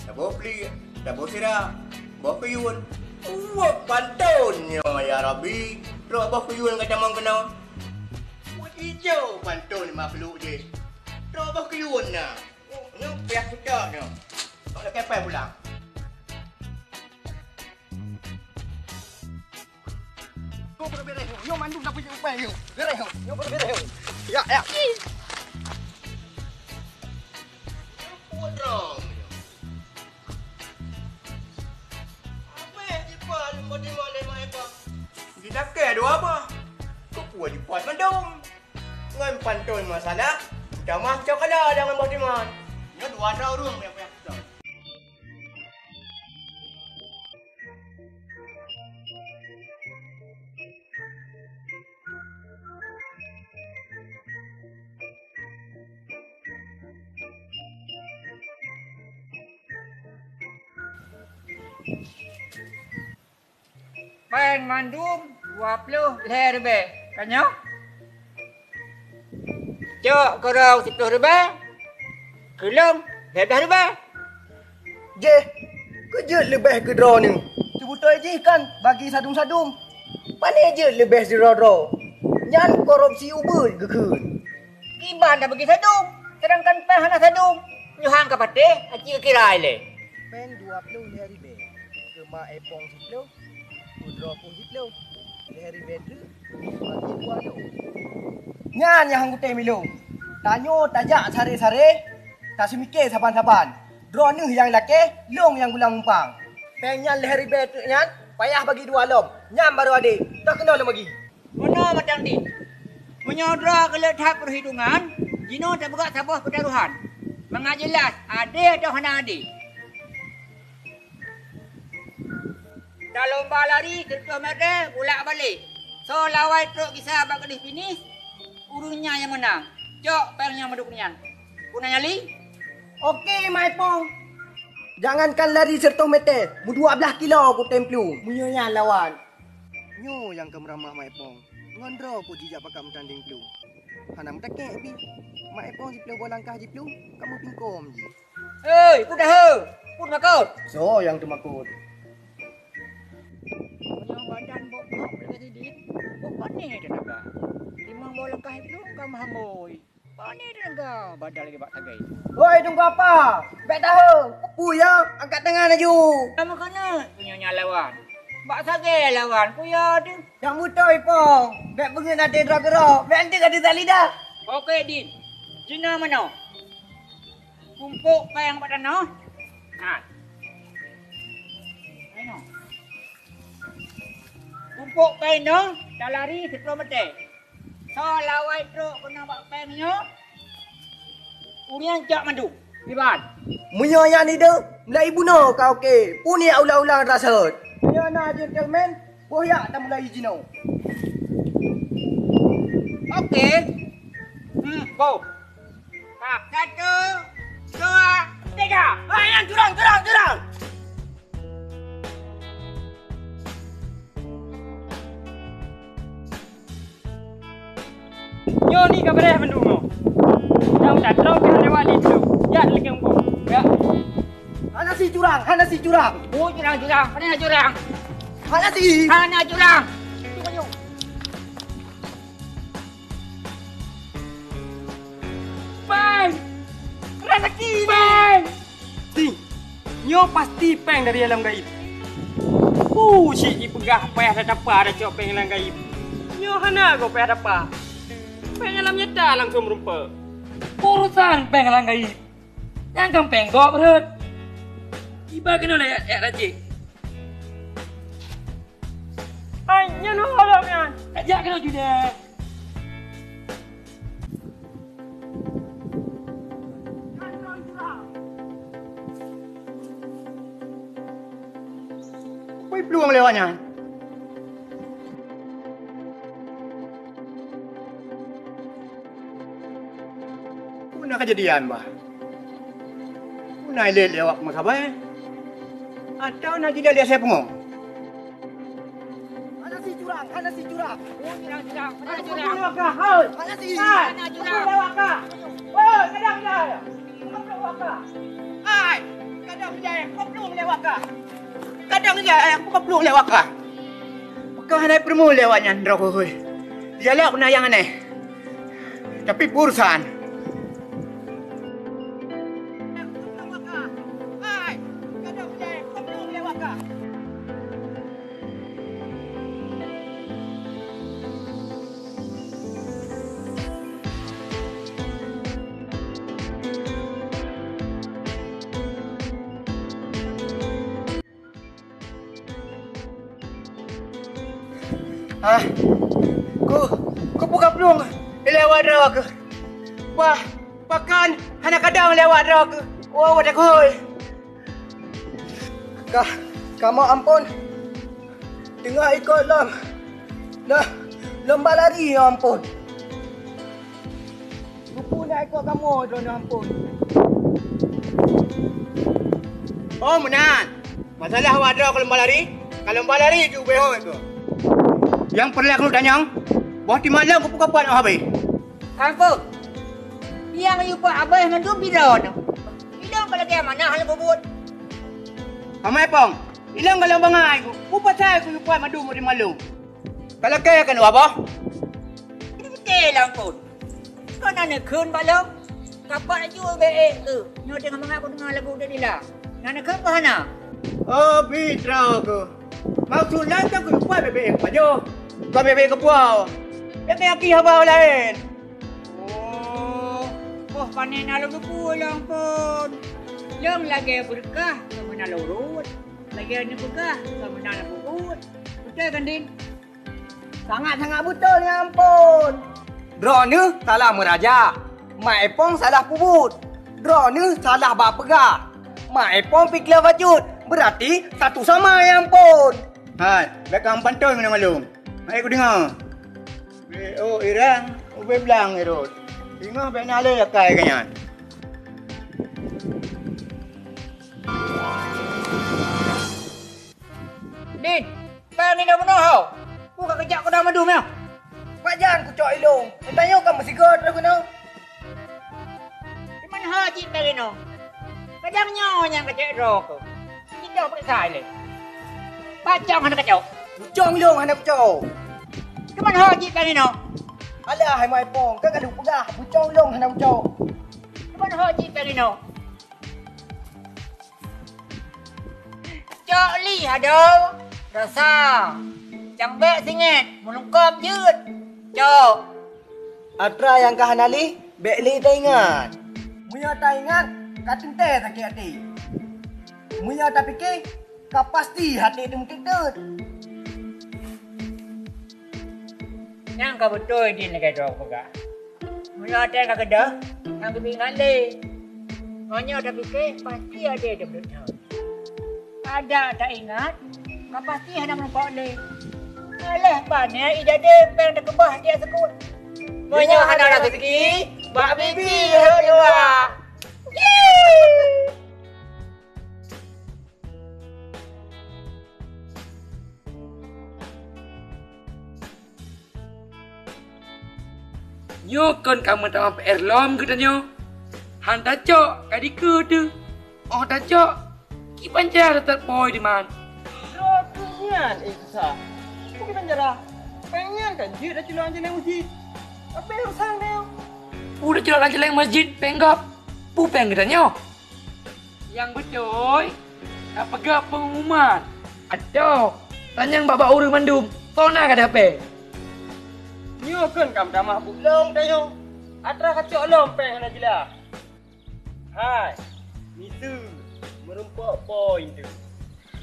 saboh pliek, saboh sira, boh keuyueng. Uweuek pantôn nyoe, ya Rabbi! Trok boh keuyueng ka tamong keunoe. Buet ijô pantôn makhluk jih. Trok boh keuyueng na. Nyoe piah kucok nyoe. Kok lé kepeng pulang. Nyoe peureubèt nyoe, nyoe mandum dapur jeuet upèe nyoe. Bèrèh nyoe, nyoe peureubèt nyoe. Ya, ya. Nyoe peue droe nyoe? Apa yang dibuat leumbot lima lima ekor? Jidakèe dua boh. Keupeue dibuat mandum? Ngon pantôn masalah, utamah cok kala deungon boh timon. Nyoe dua droe ureueng nyang payah putôh. Pèng mandum dua ploh lhèe ribèe. Ka nyoe? Cok keudroe siploh ribèe, keu lôn lhèe blaih ribèe. Jéh, keu jeuet leubeh keu droeneuh. Seubeutôi jih kan bagi sadum-sadum. Pané jeuet leubeh sidroe-droe. Nyan korupsi ubeut geukheun. Kiban tabagi sadum, seudangkan péng hana sadum. Yohan ka patéh, aci kira ilèe. Péng dua ploh lhèe ribèe, keu mak Epong siploh, keu droe pun siploh. Lhèe ribèe treuk, bagi dua lôn. Nyan nyang han kutem ilôn. Tanyoe tajak saré-saré, taseumiké saban-saban. Droeneuh nyang lakèe, lôn nyang pulang mumpang. Péng nyan lhèe ribèe treuk nyan, payah bagi dua lom. Nyan barô adé, toh keunoe lôn bagi. Meunoe mantong deh. Meunyoe droe keuleut that peuhitungan, jinoe tapeugah saboh peutarohan. Mangat jeulaih, adé atawa hana adé. Talomba lari sireutoh meter, bulak balek. Soe lawai trok gisa bak gadoh finish, ureueng nyan nyang meunang. Cok péng nyang mandum nyan. Peue na nyang li? Oke, Mak Epong. Jangankan lari sireutoh meter, meudua blaih kilo kutem plueng. Meunyoe nyan lawan. Nyoe nyang ka meuramah Mak Epong. Ngon droe kok jijak pakat meutandeng plueng. Hana meutakek pih. Mak Epong siploh boh langkah jiplueng, ka meupingkom jih. Hei, peue dahé? Peue teumakot? Soe nyang teumakot? Meunyoe badan bok-bok lagèe sidit, bok pané teunaga. Limong boh langkah jiplueng ka meuhambôi. Pané teunaga badan lagèe bak sagai. Woi, Teungku Apa! Bèk dahé! Peue ya? Angkat tangan laju! Kamu keuneuk meunyoe nyan lawan. Bak sagai lawan, kuya tu. Nyang beutôi, Pong. Bèk beungeut até droe keudroe. Bèk anteuk ka teusalidah. Oke, Din. Jinoe meunoe. Kumpok péng bak tanoh. Ha. Meunoe. Kumpok péng nyoe, talari siplôh meutè. Soe lawai trok keunoe bak péng nyoe, ureueng cok mandum. Kiban. Meunyoe nyan ideh, mulai bunoe ka oke. Peue nyak ulang-ulang rasot. Meunyoe na gentleman, boh yak tamulai jinoe. Oke. Hmm, go. Ka, satu, dua, tiga. Hai, nyan curang, curang, curang! Nyoe ni ka beureh mandum nyoe. Nyang tatroe pih lewat di tu. Jak lagèe engkau. Ya. Hana si curang, hana si curang. Oh, curang, curang. Mana curang? Hana si. Hana curang. Cuba, cuba. Péng! Rezeki ni! Péng! Ting, nyoe pasti péng dari alam gaib. Peue cit jipeugah payah tatapa tacok péng alam gaib. Nyoe hana goe payah tapa. Péng alam nyata langsông meureumpok. Urusan péng alam gaib. Nyang kan péng gob rhot. Iba keunoe lé, eh, Rajeuk. Hai, nyan ho lom nyan. Kajak keunoe ju deh. Peue plueng lewat nyan? Peue na keujadian, bah? Peue na ilét lé awak meusabai? Atawa na jilét lé asèe pungo? Hana si curang, hana si curang. Oh, curang, curang. Hana curang. Hana si. Hana curang. Hana curang. Hana curang. Hana curang. Hai, kadang jai, koplong lé waka. Kadang jai, koplong lé waka. Maka hana peurumoh lé awak nyan droe, hôi. Jalak beunayang aneh. Tapi peue urusan. Hai, kadang jai, koplong lé waka. Ah, ku, ku buka plueng lewat droe keuh. Wah, pakon hana kadang lewat droe keuh. Wah, wah, takoi. Kah, kamoe ampôn. Teungoh ikot lom. Nah, lom balari nyoe ampôn. Peue na ikot kamoe droeneuh ampôn. Oh, meunan. Masalah awak droe ka lom balari, ka lom balari ju ubé hôi keuh. Nyang peureulèe keuneuk tanyong, boh timalong keupeue kapan oh habéh? Ampôn. Nyang yue peuhabéh mandum pih droeneuh. Ilong ka lagèe manah lôn peubuet. Amai Pong, ilong golom bangai ku. Peue pasai ku lupa madu meurimalo? Ka lakèe keunoe, Abah? Beutôi, Lampôn. Kon na neukheun bak lôn. Kapak laju bèe keuh. Nyoe teungoh mangat kudeungoe lagu Dek Dila. Na neukheun keuh hana? Oh, Pitra keuh. Maksud lôn kan ku lupa bèe-bèe pajoh. Kon bèe-bèe keupuwoe. Bèe-bèe aki haba laén. Oh, boh pané na lôn peubuet lôn pon. Lôn lagèe beureukat ka meunan lôn rhot, lagèe aneuk peugah ka meunan lôn peubuet. Beutôi kan, Din? Sangat-sangat beutôi nyan, Pon. Droeneuh salah meuraja, Mak Epong salah peubuet. Droeneuh salah bak peugah, Mak Epong pike bacut. Beurati satu sama nyan, Pon. Hai, bèk kang pantôn ngon lôn. Hai, kudeungoe. Ubé, oh, irang, ubé blang irot. Singoh bèk na lé akai geuh nyan. Din, bang ni dah bunoe ho. Ku ka keujak ku dah mandum nyoe. Pajan kucok ilong. Tanyoe ka meusigoe droe keunoe. Di mana ho cit bang inoe? Kadang nyoe nyang kacok droe keuh. Jidong peuriksa ilèe. Pacong hana kacok. Bucong ilong hana kucok. Keuman ho jih bang inoe? Alah, hai Mai Pong, ka ka lheueh peugah, bucong ilong hana kucok. Keuman ho jih bang inoe? Cok li adoe. Rasa, cang bék singét, meulungkop jeuet. Cok. Atra nyang ka hana lé, bék lé taingat. Meunyoe taingat, ka teuntée sakét até. Meunyoe tapike, ka pasti até teumeuteut-teut. Nyang ka beutôi jih lagée droe peugah. Meunyoe até ka keudeh, nyang geupeuingat lé. Meunyoe tapike, pasti até teumeuteut-teut. Adak taingat, ka pasti hana meurumpok lé. Alah, pané idadé péng teukeubah di sikul. Meunyoe hana raseuki, bak bibi rhot luwa. Nyoe kon ka meutamah P R lom geutanyoe. Han tacok, ka dikeue teuh. Óh tacok, kiban cara that boi diman. Droe keuh nyan, eh, susah. Peue kiban cara? Péng nyan kan jeuet tacok lam jaleng masjid. Abéh urusan nyoe. Peue tacok lam jaleng masjid, péng gob. Peue péng geutanyoe? Nyang beutôi, ka peugah peungumuman. Adoh, tanyong bak-bak ureueng mandum, soe na ka dapée? Nyoe kon ka meutamah buet lom tanyoe. Atra kacok lom péng hana jeulaih. Hai, miseue, meurumpok poin teuh.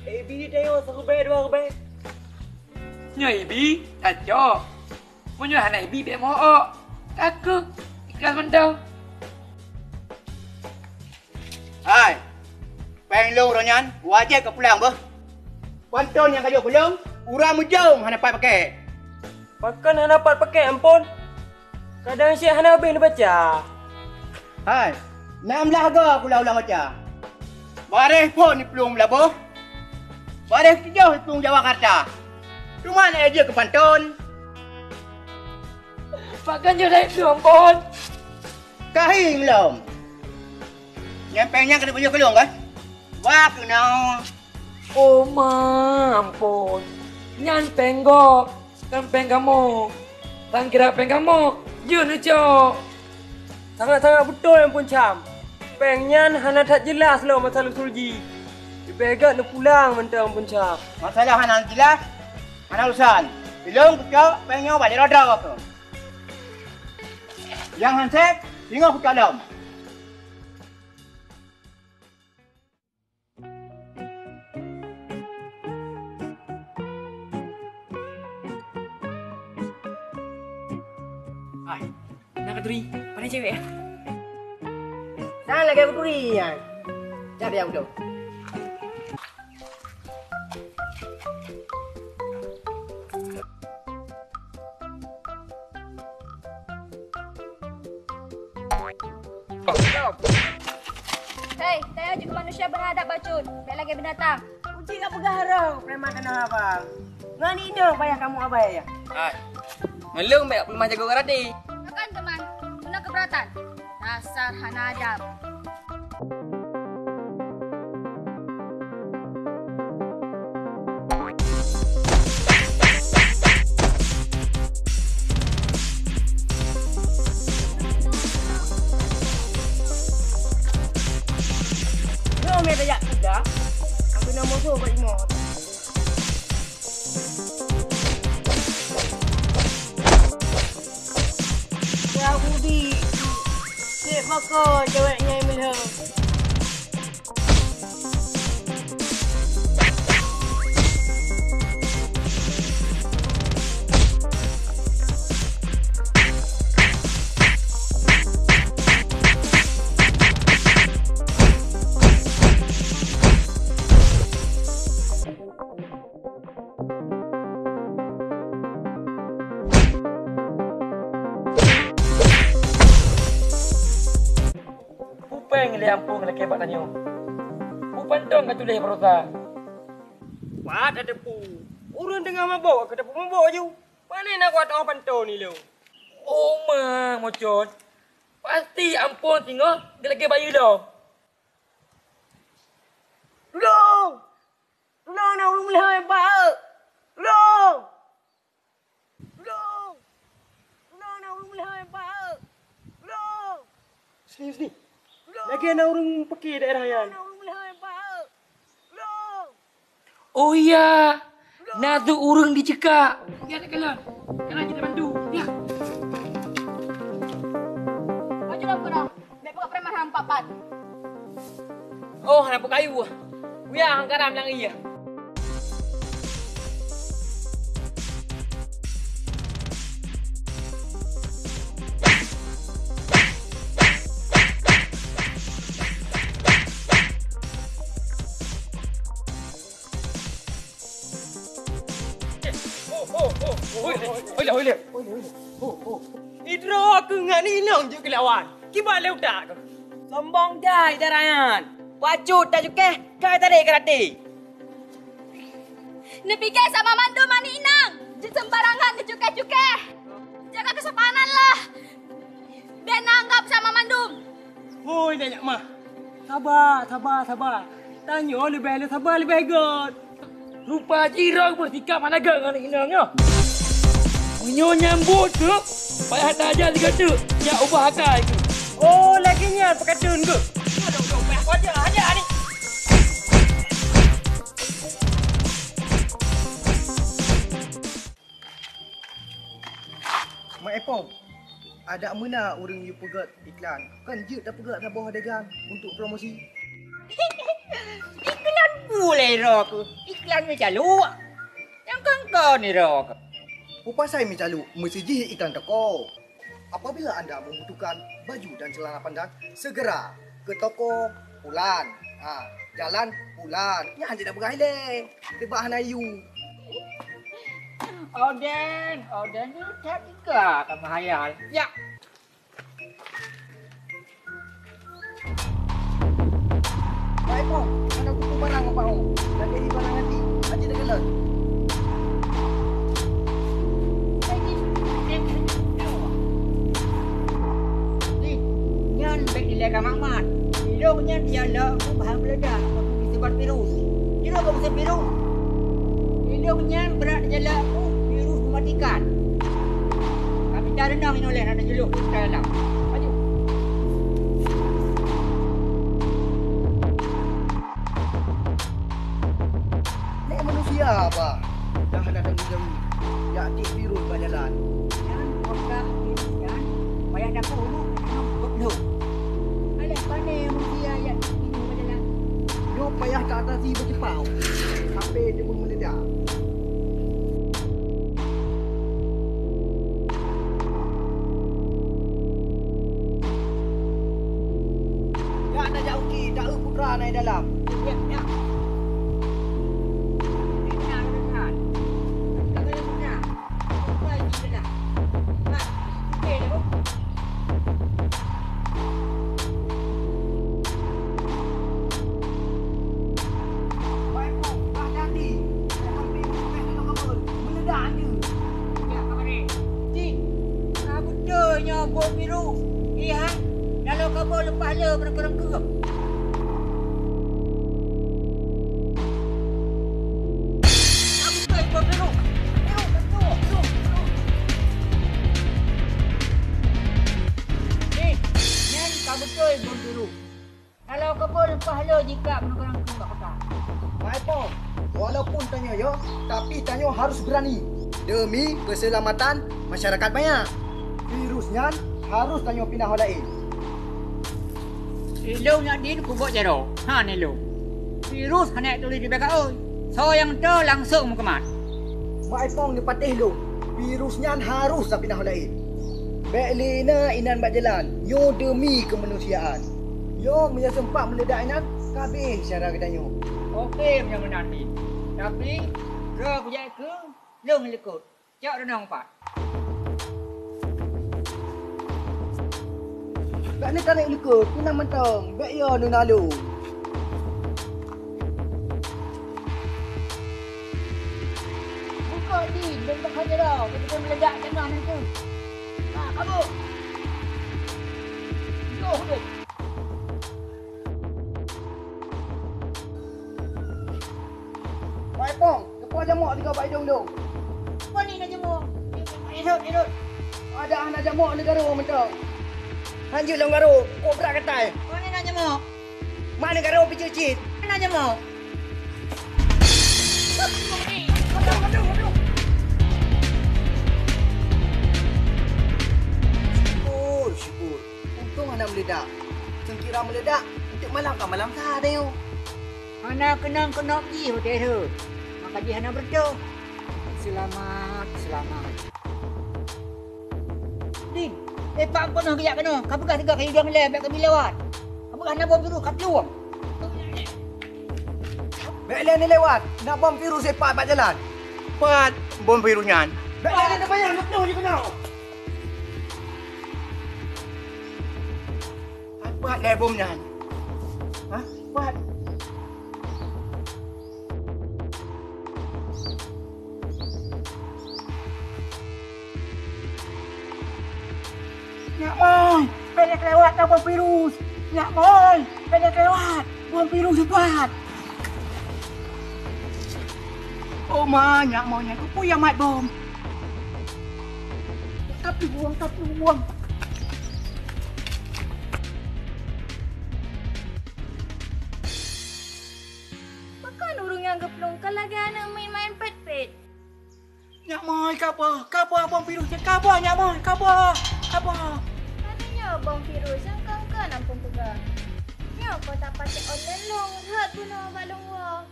Ibi tanyoe siribée dua ribée. Nyoe ibi, tacok. Meunyoe hana ibi bék meu'ok. Ka keuh, ikhlas mantong. Hai, péng lôn uroe nyan wajéb kapulang beuh. Panton nyang ka jok keu lôn, uroe meujong hana pat pakée. Pakon hana pat pakée, Ampon? Kadang syek hana habéh neubaca. Hai, nam blah goe kulang-ulang baca. Baréh phon di plueng Meulaboh, baréh tujoh di plueng Jakarta. Teuma na jeuet keu panton. Pakon jeuet lagée nyoe, Ampon? Ka hieng lom. Nyan péng nyan keuneuk pajoh keu lôn, kan? Bah keunoe. Oh ma, Ampon. Nyan péng gob, kon péng kamoe. Tan kira péng kamoe, jeuet neucok. Sangat-sangat beutôi, Ampon Syam. Péng nyan hana that jeulaih lom asai usul jih. Leubeh gét neupulang mantong, Ampon Syam. Masalah hana jeulaih, hana urusan. Ilôn kucok péng nyoe bak droe-droe keuh. Nyang han sép, singoh kucok lom. Ai, na katuri, pane cewek ya? Nah, lagée katuri nyan. Cak dia udah. Hei, tanyoe jeuet keu manusia beuhadab bacut, bék lagée binatang. Uji ka peugah roh, preman tanah abang. Ngon inong payah kamoe abai ya. Hai. Ngon lôn bék peuleumah jago karate. Pakon teuma, keunoe keubeuratan. Dasar hana adab. Nyoe mé tajak kuda, aku na musoh bak imoe. Yahudi, cek mako cewek nyai meulhö. Peue péng lé Ampon lakée bak tanyoe? Peue panton ka tuléh baroesa? Pat tateupeue? Ureuëng teungoh mabök ka teupeue mabök ju. Pane na kuat oh panton ilong? Oh ma, mocon. Pasti Ampon singoh geulakée bayeue lom. Lom! Tulông na ureueng meulhö bak eu! Tulông! Tulông! Tulông na ureueng meulhö bak eu! Tulông! Sini, sini. Tulông! Lagèe na ureueng peuke daerah nyan. Tulông na ureueng meulhö bak eu! Tulông! Oh ya. Na tu ureueng diceukak. Ya, nak kalon. Kalon kita bantu. Ya. Maju dah, Bro. Bèk peugah preman han pat-pat. Oh, hana peukayu. Kuya han karam nyang iya. Hoi, hoi, hoi, hoi. Idroe keuh ngon inong jeuet keu lawan. Kiban lé utak keuh. Sombong jai dara nyan. Pacut tacukéh, kai tadék keu até. Neupike sama mandum aneuk inong, jeuet seumbarangan neucukéh-cukéh. Jaga keusopanan lah. Bèk neuanggab sama mandum. Hoi, nyak mah. Saba, saba, saba. Tanyoe leubeh le saba leubeh göt. Rupa jih droe beusikap hana göt ngon inong nyoe. Meunyoe nyang buet keuh, payah tajak sigoe teuk, jak ubah akai keuh. Oh, lagèe nyan peukateun keuh. Aduh, aduh, payah aja, aja ni. Mak Epong, adak meuna ureueng yue peugöt iklan, kon jeuet tapeugöt saboh adegan untuk promosi? Iklan peue lé droe keuh? Iklan meucaluk. Nyang kon-kon droe keuh. Peue pasai meucaluk, meusti jih iklan toko. Apabila anda membutuhkan baju dan celana panjang, segera ke toko Pulan. Ha, jalan Pulan. Nyan hana tapeugah ilèe. Teuba hana yue. Oden, oden ni that tiga ka meuhayal. Ya. Baik, Pong. Ada kupu barang, Pak, oh. Lagi di barang nanti. Aja dekat. Nyan bèk dilèe ka mat-mat. Ilong nyan dia lok bahan peledak, aku disebar virus. Kira kau bisa virus. Ilong nyan berat dia lok virus mematikan. Kami tak renang ini oleh nak juluh kita dalam. Maju. Nèk manusia bah, dah hana tanggung jaweueb, jak tiek virus bak jalan. Nyan peugah virus nyan payah tapeugah umu keunoe goblok. Alah pane manusia jak tiek virus bak jalan. Nyoe payah ta atasi beuceupao, sampai teuma meuledak. Jak tajak uki, taeu putra na i dalam. Ya, ya. Fitnah lôn that. Ka lôn fitnah. Bukai jih lôn that. Mat, oke lôn. Wahai Pong, bah hati-hati. Sampai bukai kata kabul. Meuledak aju. Ya, Pak Kade. Cit, ka beutôi nyoe bom biru. Iya, lalu kabur leupah le keureung-keureung keuh. Ka beutôi bom biru. Biru, beutôi, biru, biru. Nih, nyan ka beutôi bom biru. Kalau kabur leupah le jikak meunurunkan bak kota. Baik, Pong. Walaupun tanyoe yo, tapi tanyoe harus berani demi keselamatan masyarakat banyak. Virus nyan harus tanyoe pinah laén. Ilong nyak din kubok jaroe. Ha ni lom. Virus hana tuléh di baka oi. Soe nyang toe langsung meukeumah. Mak Ipong neupatéh lôn, virus nyan harôh tapinah laén. Bèk lé na inan bak jalan, nyoe deumi keumanusiaan. Nyoe meunyoe seumpat meuledak inan, ka abéh syedara geutanyoe. Oke, meunyoe meunan, Din. Tapi, droe kujak keu lôn likot. Cok deunong pat. Bèk neukalon likot, keunan mantong, bèk yo neunalô. Bukon jih, lôn bak hana lom, beutôi meuledak teuma nangku. Nah, kabut. Jôh deh. Wai Pong, keupeue jamok sigoe bak idong lôn? Peue ni na jamok? Irot, irot. Ada hana jamok neugaro mantong. Hanjeuet lôn garo, kok brat katai. Peue ni na jamok? Mak neugaro picit-cit. Na jamok. Meuledak, untuk malam ka malam sa tanyoe. Hana keunong keunong jih watèe rhot. Maka jih hana beureutoh. Seulamat, seulamat. Din, eh, Pak, peunoh geujak keunoe. Ka peugah teuga kayue dong lé, bèk kami lewat. Ka peugah na bom virus, ka plueng. Bèk lé neulewat, na bom virus ipat bak jalan. Pat bom virus nyan? Bèk lé neupanyang, neuplueng jih keunoe. Pat lé bom nyan? Hah? Pat? Nyak moi, bèk lé lewat na bom virus. Nyak moi, bèk lé lewat, bom virus ipat. Oh ma, nyak moi nyan, peue nyang mat bom? Tapi buang, tapi buang. Pakon ureueng nyang geuplueng ka lagèe aneuk meumaén pet-pet? Nyak moi, ka ba, ka ba bom virus nyan, ka ba, nyak moi, ka ba, ka ba. Pane nyoe bom virus nyang kon-kon ampôn peugah. Nyoe kotak paket online lôn rhot bunoe bak lôn woe.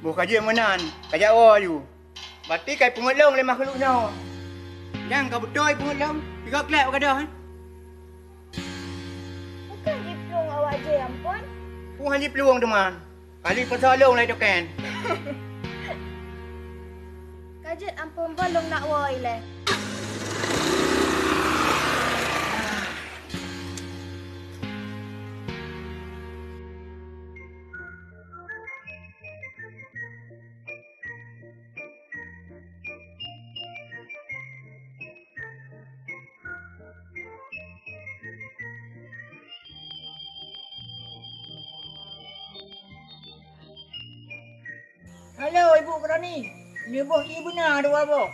Boh ka jeuet meunan, ka jak woe aju. Berarti ka ipeungeuet lôn lé makhluk nyoe. Nyang ka beutôi ipeungeuet lôn, tiga klek bak gadôh, eh? Bukon jiplueng awak jih ampôn? Peue han jiplueng teuma. Kali peusoe lôn lé token. Ka jeuet ampôn, bah lôn nak woe ilèe. Halo, Ibu Berani. Nyoe boh ié beuna dua boh.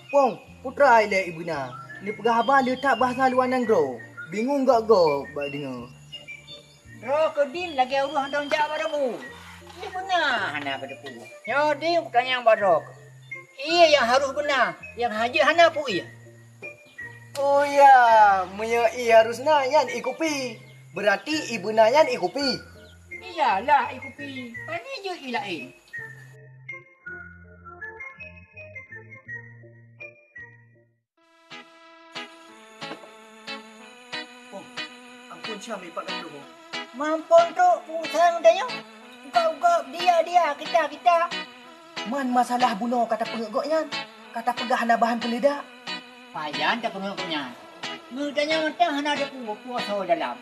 Pong, putra ilèe ié beuna. Neupeugah haba le that bahasa luwa nanggroe. Bingung gob-gob bak deungoe. Droe keu Din lagèe ureueng hana jak bak dabu. Ié beuna hana geuteupeue. Nyoe Din kutanyong bak droe. Ié nyang harôh beuna, nyang hana jeuet hana peue ié. Oh ya, meunyoe ié harôh na, nyan ié kupi. Beurati ié beuna nyan ié kupi. Iyalah ié kupi, pane jeuet ié laén. Oh, ampôn cam ié pat gandom, oh. Mampôn trok peue sang tanyoe. Uka-uka, dia-dia, kita-kita. Man masalah bunoe ka tapeungeuet gobnyan, ka tapeugah hana bahan peuleudak. Pajan tapeungeuet gobnyan? Geutanyoe mantong hana teupeue peue soe dalam.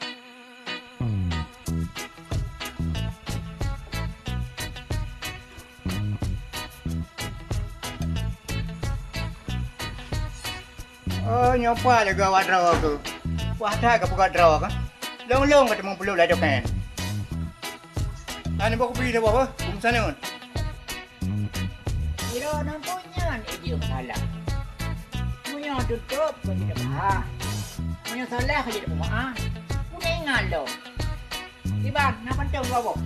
Oh, nyoe pat lagèe awak droe keuh. Wah that ka peugah droe keuh. Lôn-lôn ka teumeung peulut laju kèe. Hana boh kupi dah boh, beuh? Beumeusang nyoe. Sidroe ampôn nyan ijeuet salah. Meunyoe tutôp ka jeuet peuhah. Meunyoe salah ka jeuet peumeu'ah. Peue ingat lom. Iban, na pantôn dua boh.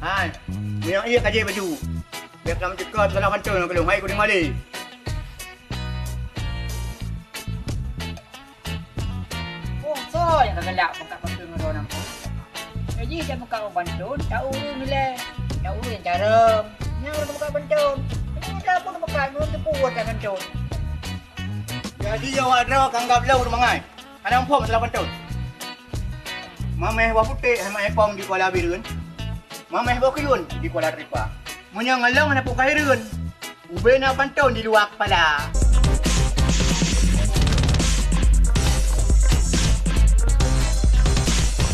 Hai, meunyoe ié ka jih baju. Bèk lam cukot salah pantôn ngon lôn. Hai, kuning mali. Oh, soe nyang ka galak meukat pantôn ngon droeneuh? Jadi, jak meukat pantôn, taureueng ilèe. Taureueng carông. Nyang meukat pantôn. Ini udah pun meukat, belum teupeue urusan pantôn. Jadi, awak droe ka anggab lôn ureueng mangai. Hana muphom masalah pantôn. Mamèh boh putéh hana maèh pom di Kuala Bireuen. Mamèh boh keureuen di Kuala Tripa. Meunyoe ngon lôn hana peue ka hireuen, ubé na pantôn di luwa keupala.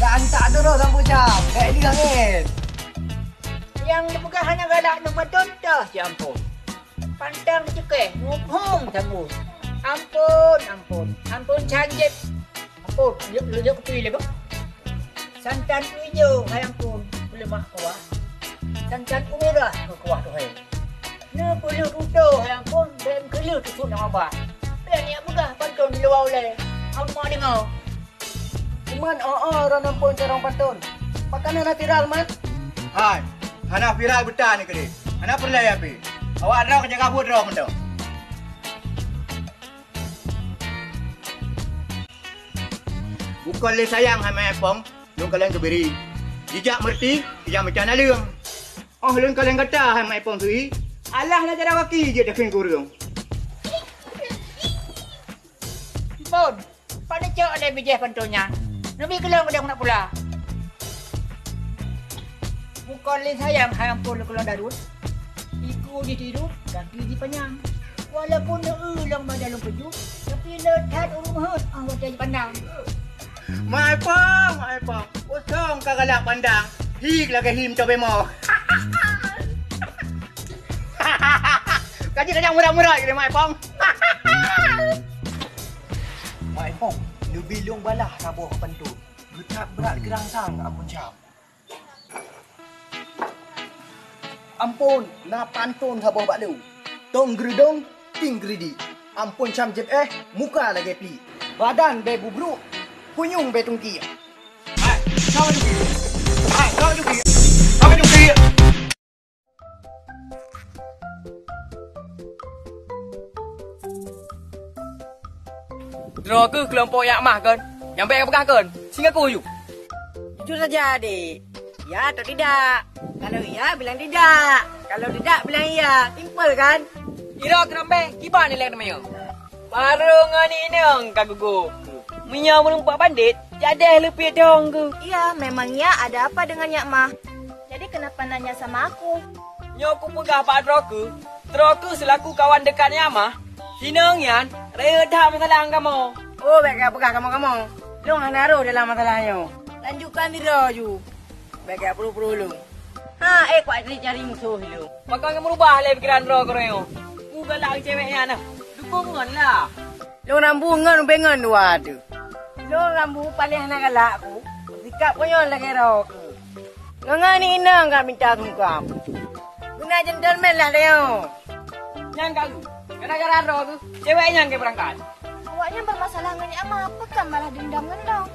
Dak antak tu roh sampue jam, bèk lé angén. Nyang geupeugah hana galak ngon pantôn, toh si ampôn. Pantang dicukèh, muphom sambôt. Ampôn, ampôn, ampôn sanjét. Ampôn, lheuh, lheuh, lheuh kupi lé, beuh. Santan ijo, hai ampôn, leumak kuah. Santan umirah keu kuah tuhé. Neupeuleuh tutoe, hai ampôn, bèk meukeuleuh teusut nama bah. Bèk nyak peugah pantôn di luwa ulèe. Ampôn deungoe. Cuman, oh, oh, droeneuh ampôn carông pantôn. Pakon hana viral, Man? Hai, hana viral beuta nyoe keudéh. Hana peureulèe pih. Awak droe ka jaga buet droe mantong. Bukon lé sayang hai Mak Epong, lôn kalon keubiri. Jijak meureuti, jijak meucah naleueng. Óh lôn kalon gata hai Mak Epong sui, alah na cara gaki jeuet takheun kureueng. Ampôn, pane cok lé bijéh pantoe nyan. Neubi keulong keudeh meunak pula. Bukon lé sayang hai Ampôn lôn keulong darut. Iku jih tidu, gaki jih panyang. Walaupun neueu lom bak jalong peujeuet, tapi le that ureueng meuheuet óh watèe jipandang. Mak Epong, Mak Epong, usông ka galak pandang, hi lagèe hi meucobé mo. Ka jeuet tajak meurat-meurat lé Mak Epong. Mak Epong, neubi lôn balah saboh pantoe. Geutak brat geurangsang Ampôn Syam. Ampôn, na pantoe saboh bak lôn. Tông geureudong, ting geuridi. Ampôn Syam jeuet éh, muka lagèe pli. Badan bèe bubruek, kunyueng bèe tungkiek. Hai, kau tungkiek. Hai, kau tungkiek. Kau tungkiek. Droe keuh keulompok nyang mah kon? Nyang bèk kapeugah kon? Singoh ku yue. Jujur saja, Dek. Ya atau tidak? Kalau ya, bilang tidak. Kalau tidak, bilang iya. Simpel kan? Ira keurombèe, kiban ilèe teumanyong. Barô ngon inong ka geugoe. Meunyoe meureumpok bandét, jadeh leupie dong geuh. Iya, memangnya ada apa dengan Nyak Mah? Jadi kenapa nanya sama aku? Nyoe kupeugah bak droe keuh, droe keuh seulaku kawan dekat Nyak Mah, sinong nyan rayeuk that masalah ngon kamoe. Oh, bèk kapeugah kamoe-kamoe. Lôn hana rôh dalam masalah nyoe. Lanjutkan sidroe ju. Bèk gak pruh-pruh lôn. Ha, eh, kuat cari-cari musoh lôn. Pakon keu meurubah lé pikeran droe keuh nyoe? Ku galak cewek nyan nah. Dukung ngon lah. Lôn rambu ngon ubé ngon dua tu. Lôn rambu paléh hana galak ku. Sikap konyol lagèe droe keuh. Ngon-ngon ni inong ka minta sungkam. Guna gentleman lah, Leo. Nyan ka lu. Gara-gara droe keuh, cewek nyan ka beurangkat. Awaknyan bermasalah ngon Ama, peue kan malah dendam ngon lôn?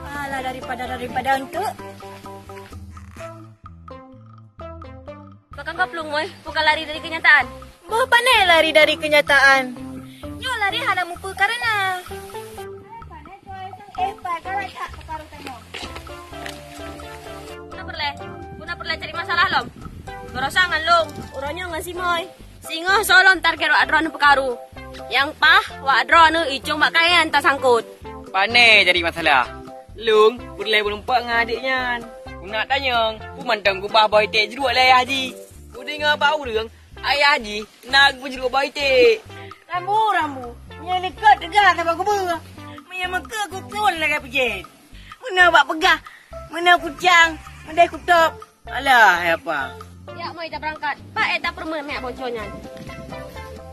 Alah, daripada, daripada untuk. Pakon ka plueng, Moi? Peue ka lari dari kenyataan? Boh pane lari dari kenyataan. Nyoe lari hana mupeue kareuna. Eh, Pai, galak that peukaru tanyoe. Peue na peureulèe? Peue na peureulèe cari masalah lom? Barosa ngon lôn, uroe nyoe ngon si Moi. Singoh soe lom target wak droeneuh peukaru. Nyang paih wak droeneuh icong bak kayèe tasangkot. Pane jadi masalah. Lôn peureulèe beureumpok ngon adék nyan. Guna tanyong, peue mantong keubah boh iték jruek lé ayah jih. Kudeungö bak ureueng, ayah jih na geupeujeuruk boh iték. Rambu, rambu, nyoe likot teuga saboh kubeue. Meunyoe meukeue kuton lagèe peujen. Meunoe bak peugah, meunoe kucang, meudeh kutôb. Alah, hai apa? Jak, Moi, tabeurangkat. Bak ék tapeureumeun miak boco nyan.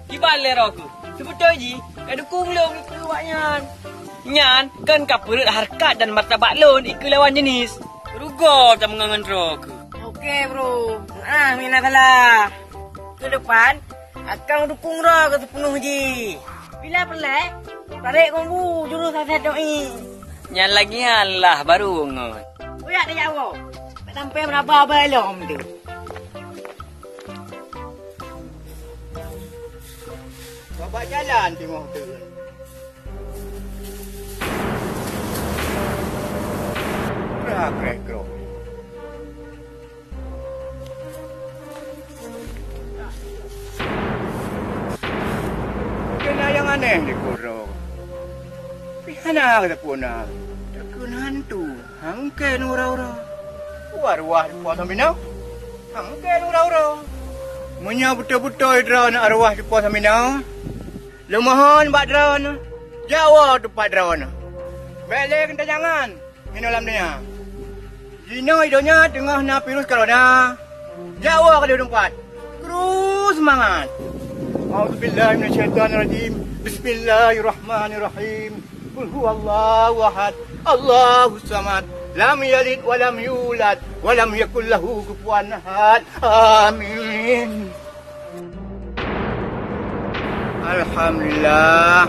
Kiban lé droe keuh? Seubeutôi jih, ka dukung lôn ikeue awaknyan. Nyan kon ka peureuet hareukat dan martabat lôn ikeue lawan jeunèh. Rugoe tameungon ngon droe keuh. Oke, bro. Ah, mina salah. Keudepan, akan dukung droe keu sipeunoh jih. Bila peureulèe, tarek ngon bu jurus saset doi. Nyan lagèe nyan lah baru ngon. Kujak tajak woe. Sampai meuraba-ba lom tu. Bak jalan teungoh tu. Krah kreh kroh. Kena nyang aneh di kuro. Pih hana geusapuna. Takheun hantu, hangkén ura-ura. Arwah di Po Saminoe, hangkén ura-ura. Meunyoe beutôi-beutôi droeneuh arwah di Po Saminoe, leumohon bak droeneuh, jak woe teumpat droeneuh. Bèk lé geutanyangan. Hinoe lam donya. Jinoe i donya teungoh na virus corona. Jak woe ka lheueh teumpat. Terus seumangat. A'udzubillahi minasyaitonirrajim. Bismillahirrahmanirrahim. Qul huwallahu ahad. Allahus samad. Lam yalid wa lam yulad wa lam yakul lahu kufuwan ahad. Amin. Alhamdulillah.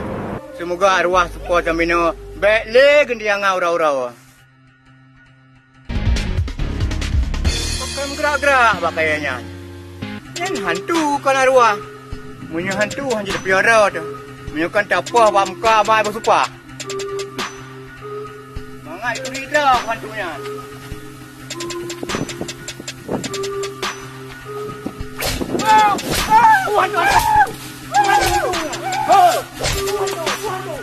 Seumoga arwah seupôt saminoe bèk lé geundianga ura-ura. Pakon meugerak-gerak bak kayèe nyan? Nyan hantu kon arwah. Meunyoe hantu hana jiteupiara teuh. Meunyoe kon tapoh bak muka amai beusupah. Hai, turi droe hantu nyan. Wow! Ah, waduh, waduh. Waduh, waduh, waduh.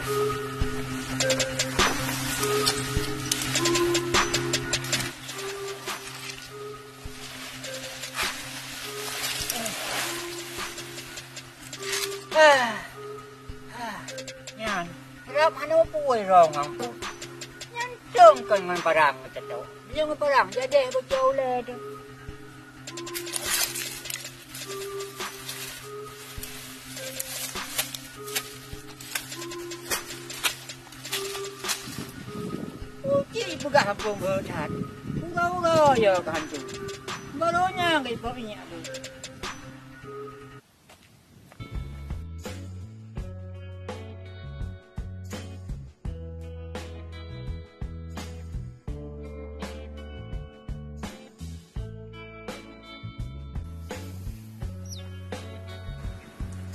Ah. Ah, nyan, rab hana peue rhong ngon tu. Nyan tong kon ngon parang meucatoe. Meunyoe ngon parang, jadeh bocor ulée tu. Uji peugah hapung beuhat. Uroe-uroe ya keu hantu. Baru nyan geupeugah tu.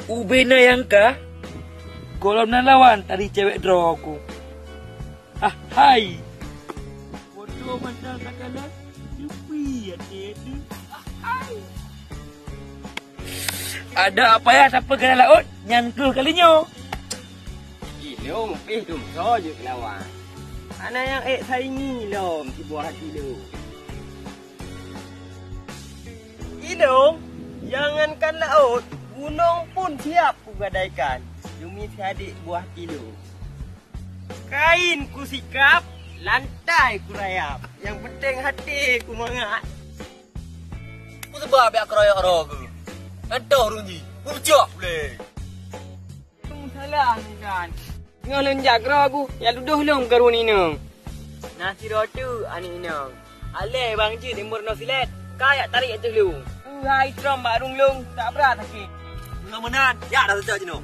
Ubena nyang ka, gohlom na lawan tadi cewek droe ku. Ah, hai! Foto mantong takalon, sepi até teuh. Ah, hai! Adak payah sapeue keunan laôt, nyan keuh kali nyoe. Ilôn pih dum soe jeuet keu lawan. Hana nyang ék saingi lom sibuah hati lôn. Ilôn, jangankan laôt, gunong pun siap kugadaikan demi si adék buah hati lôn. Kain kusikap, lantai kurayap. Nyang penting até kumangat. Peue sabab jak keroyok droe keuh? Nyan toh ureueng jih, beucok ulée. Salah ni kan. Teungoh lôn jak keudroe keuh, jak tudoh lôn keu ureueng inong. Na sidroe teuk aneuk inong. Alée bang jeuet imeurunoe silet, ka jak tarék ateueh lôn. Keuhai trom bak rueng lôn, tak brat sakét. Meunyoe meunan, jak dah saja jinoe.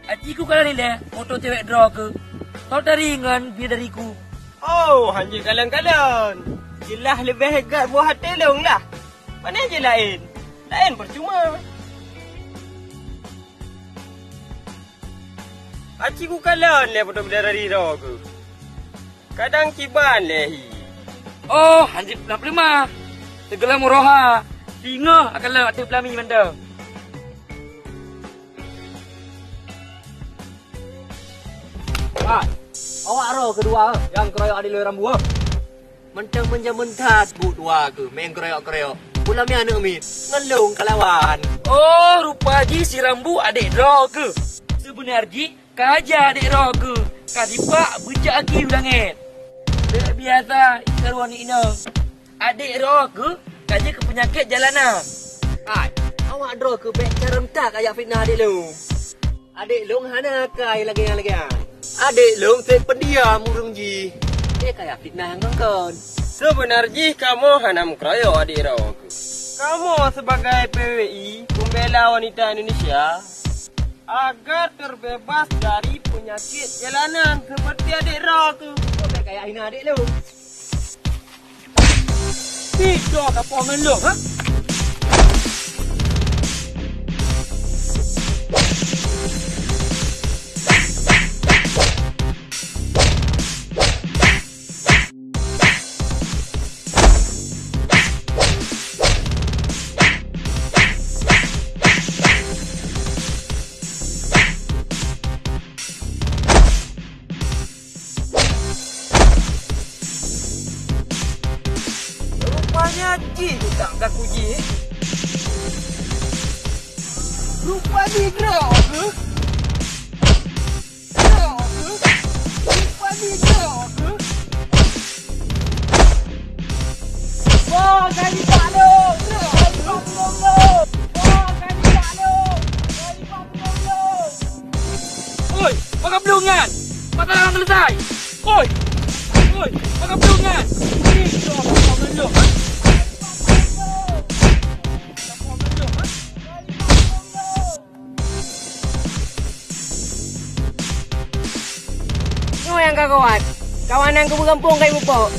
Aci ku kalon ilée, foto cewek droe keuh. Saudari ngon bidadari ku. Oh, hanjeuet kalon-kalon. Jeulaih leubeh gat buah até lôn lah. Pane jeuet laén? Laén peucuma. Aci ku kalon lé foto bidadari droe keuh. Kadang kiban lé hi. Oh, hanjeuet peulama-peulama. Teugohlom uroe ha. Singoh akalon ateueh peulami mantong. Hai, awak droe keudua nyang keroyok adék lôn rambu. Mantong meujameun that buet dua keuh meukeurayok-keurayok. Pulang mi aneuk miet, ngon lôn kalawan. Oh, rupa jih si Rambu adék droe keuh. Seubeuna jih ka aja adék droe keuh, ka dipak beujak aki u langét. Bèk biasa ikaruan inong. Adék droe keuh ka jeuet keu peunyakét jalanan. Hai, awak droe keuh bèk carông that kajak fitnah adék lôn. Adék lôn hana akai lagèe nyan lagèe nyan. Adék lôn sép peudiam ureueng jih. Eh, kaya fitnah nyang kon-kon. Seubeuna jih kamoe hana meukeurayok adék droe keuh. Kamoe sibagai P W I, Pembela Wanita Indonesia, agar terbebas dari penyakit jalanan seperti adék droe keuh. Kok bèk kaya hina adék lôn. Tiga ka poh ngon lôn, ha? Rupanya jih utak gaku jih. Rupa jih droe keuh. Droe keuh. Rupa jih droe keuh. Wah, kali tak lo. Droe keuh. Wah, kali tak lo. Kali tak lo. Oi, pakai belungan! Mata orang selesai! Oi! Oi, pakai belungan! Ini tu apa kau meluk, ha? Nyoe nyang ka kuat. Kawanan kubu gampông kai mupok.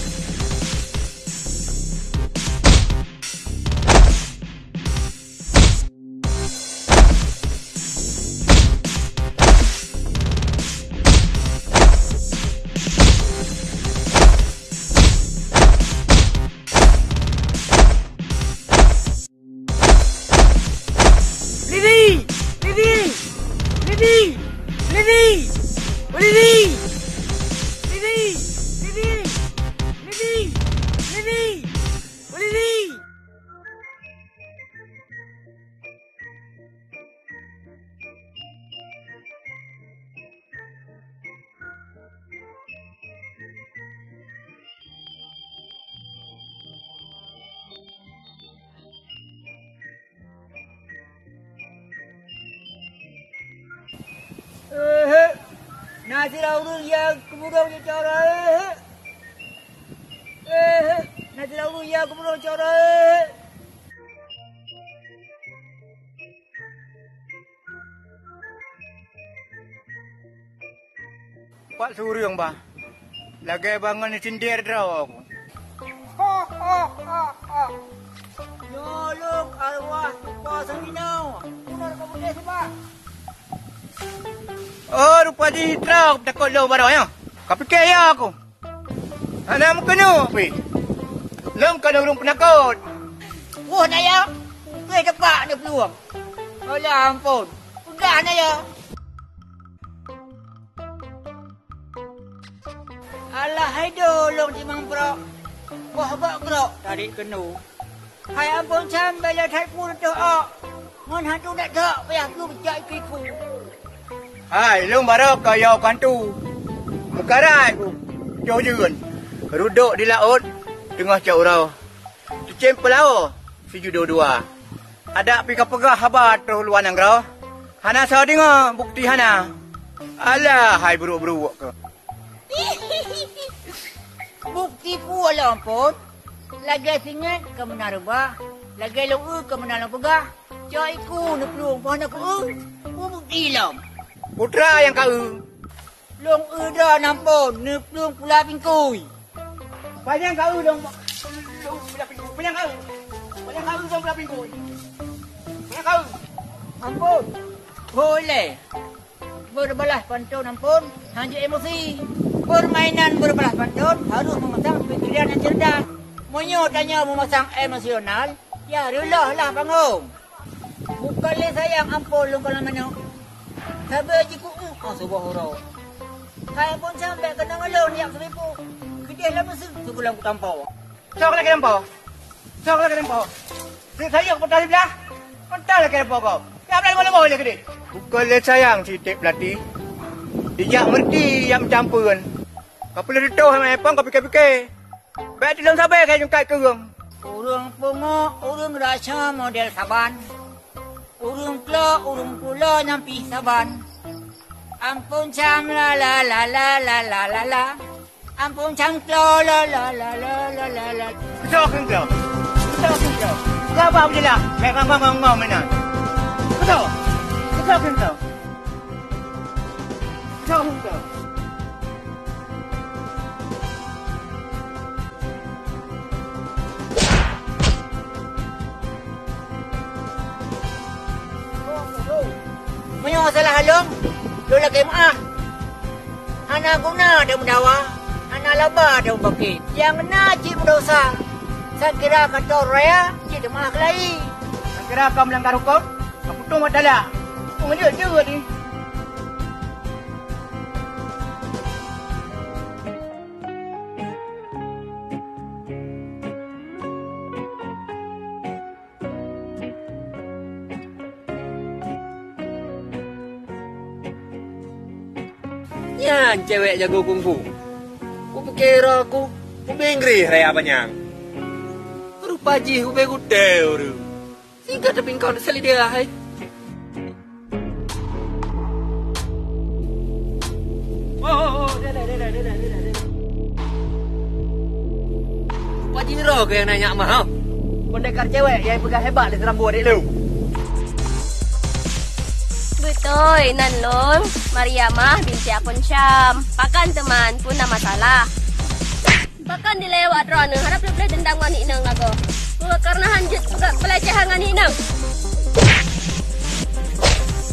Na sidroe ureueng ya keuburong cok uroe, eh. Eh, na sidroe ureueng ya keuburong cok uroe, eh. Pat su ureueng bah, lagèe bangon sindir droe. Ho, ho, ho, ho. Nyoe lôn arwah Teungku Sanginoe. Beuna ka beudeh sibah. Oh, rupa jih droe takot lôn baroe nyoe. Ka pike ya aku. Hana meukeuneuk pih. Lôn kon ureueng peunakot. Woe na ya, pih tepak neuplueng. Alah ampôn, peugah na ya. Alah hai do lôn timang brok. Boh bak brok tarék keunoe. Hai ampôn, sampai le that pun teuh ôk. Ngon hantu nak dok payah keu beucok iku-iku. Hai, lôn baroe ka yoh kantu. Meukarai ku, coh jeuen. Rudok di laôt, teungoh cok uroe. Teucém peulawoe, sijudo dua. Adak pih ka peugah haba troh luwa nanggroe. Hana soe deungoe, bukeuti hana. Alah hai brok-brok keuh. Bukeuti peue lom phon? Lagèe singet ka meunan reubah, lagèe lôn eu ka meunan lôn peugah. Cok iku neuplueng, peue hana ku eu? Peue bukeuti lom? Putra nyang ka eu. Lôn eu droe na phon, neuplueng pula pingkui. Panyang ka eu lôn, lôn pula pingkui. Panyang ka eu. Panyang ka eu lôn pula pingkui. Panyang ka eu. Ampôn. Boleh. Beureubalah pantôn ampôn, hanjeuet emosi. Peurmainan beureubalah pantôn harôh meumasang pikiran nyang ceureudas. Meunyoe tanyoe meumasang emosional, ya reuloh lah panggong. Bukon lé sayang ampôn lôn kalon manok. Sabe jiku'uek 'oh suboh uroe. Hai ampôn, sampoe keunong lôn jak seubipu. Keudeh lam meuseue sigohlom kutampo. Soe lakèe lampôh? Soe lakèe lampôh? Sik sayeuek peutah siblah. Peutah lakèe lampôh gob. Nyang blah limong leumoh ilèe keudeh. Bukon lé sayang si Tek Peulati. Dijak meureuti nyang meucampeuen. Ka peuleueh teutoh hai Epong ka pike-pike. Bèk tilông sabe keu jungkai keureung. Ureueng pungo, ureueng rasa model saban. Ureueng klo, ureueng pulo nyang pih saban. Ampôn cam la la la la la la la la. Ampôn cam klo la la la la la la la. Beutôi kheun klo. Beutôi kheun klo. Gaba beujeulaih. Mèk ngon ngon ngon meunan. Beutôi. Beutôi kheun klo. Beutôi kheun klo. Meunyoe salah lôn, lôn lakèe meu'ah. Hana guna tameudawa, hana laba tameupakè. Nyang na cit meudesya, sakira ka tô raya cit teumeu'ah keulayi. Sakira ka meulanggar hukôm, ka putôh mata lak. Peue meujeuet jeuet jih. Nyan cewek jago kungfu. Kupike droe ku ubé Inggris raya panyang. Rupa jih ubé gutèe ureueng. Singkat teupingkong seulidia hai. Oh, oh, oh, deh, deh, deh. Rupa jih droe keuh nyang na nyak mah, oh. Pendekar cewek nyang peugah hebat lé seurambô adék lôn. Beutôi, nan lôn Mariamah binti Apon Syam. Pakon teuma, peue na masalah? Pakon dilèe awak droeneuh, harab leubeh dendam ngon inong lagoe? Peue kareuna han jeuet peugah peulecehan ngon inong?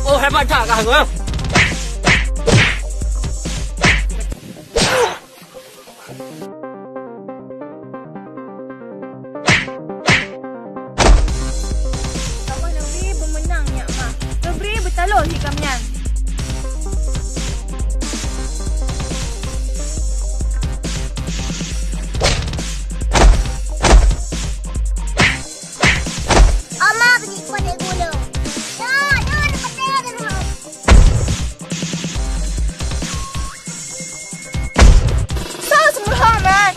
Oh, hebat that kah, ha? Saboh neubri beumeunang nyak mah. Neubri beutaloe hi gobnyan. Oma beujiku di gulong. Dah, dah, dah, dah, dah. Sos meuhom, eh.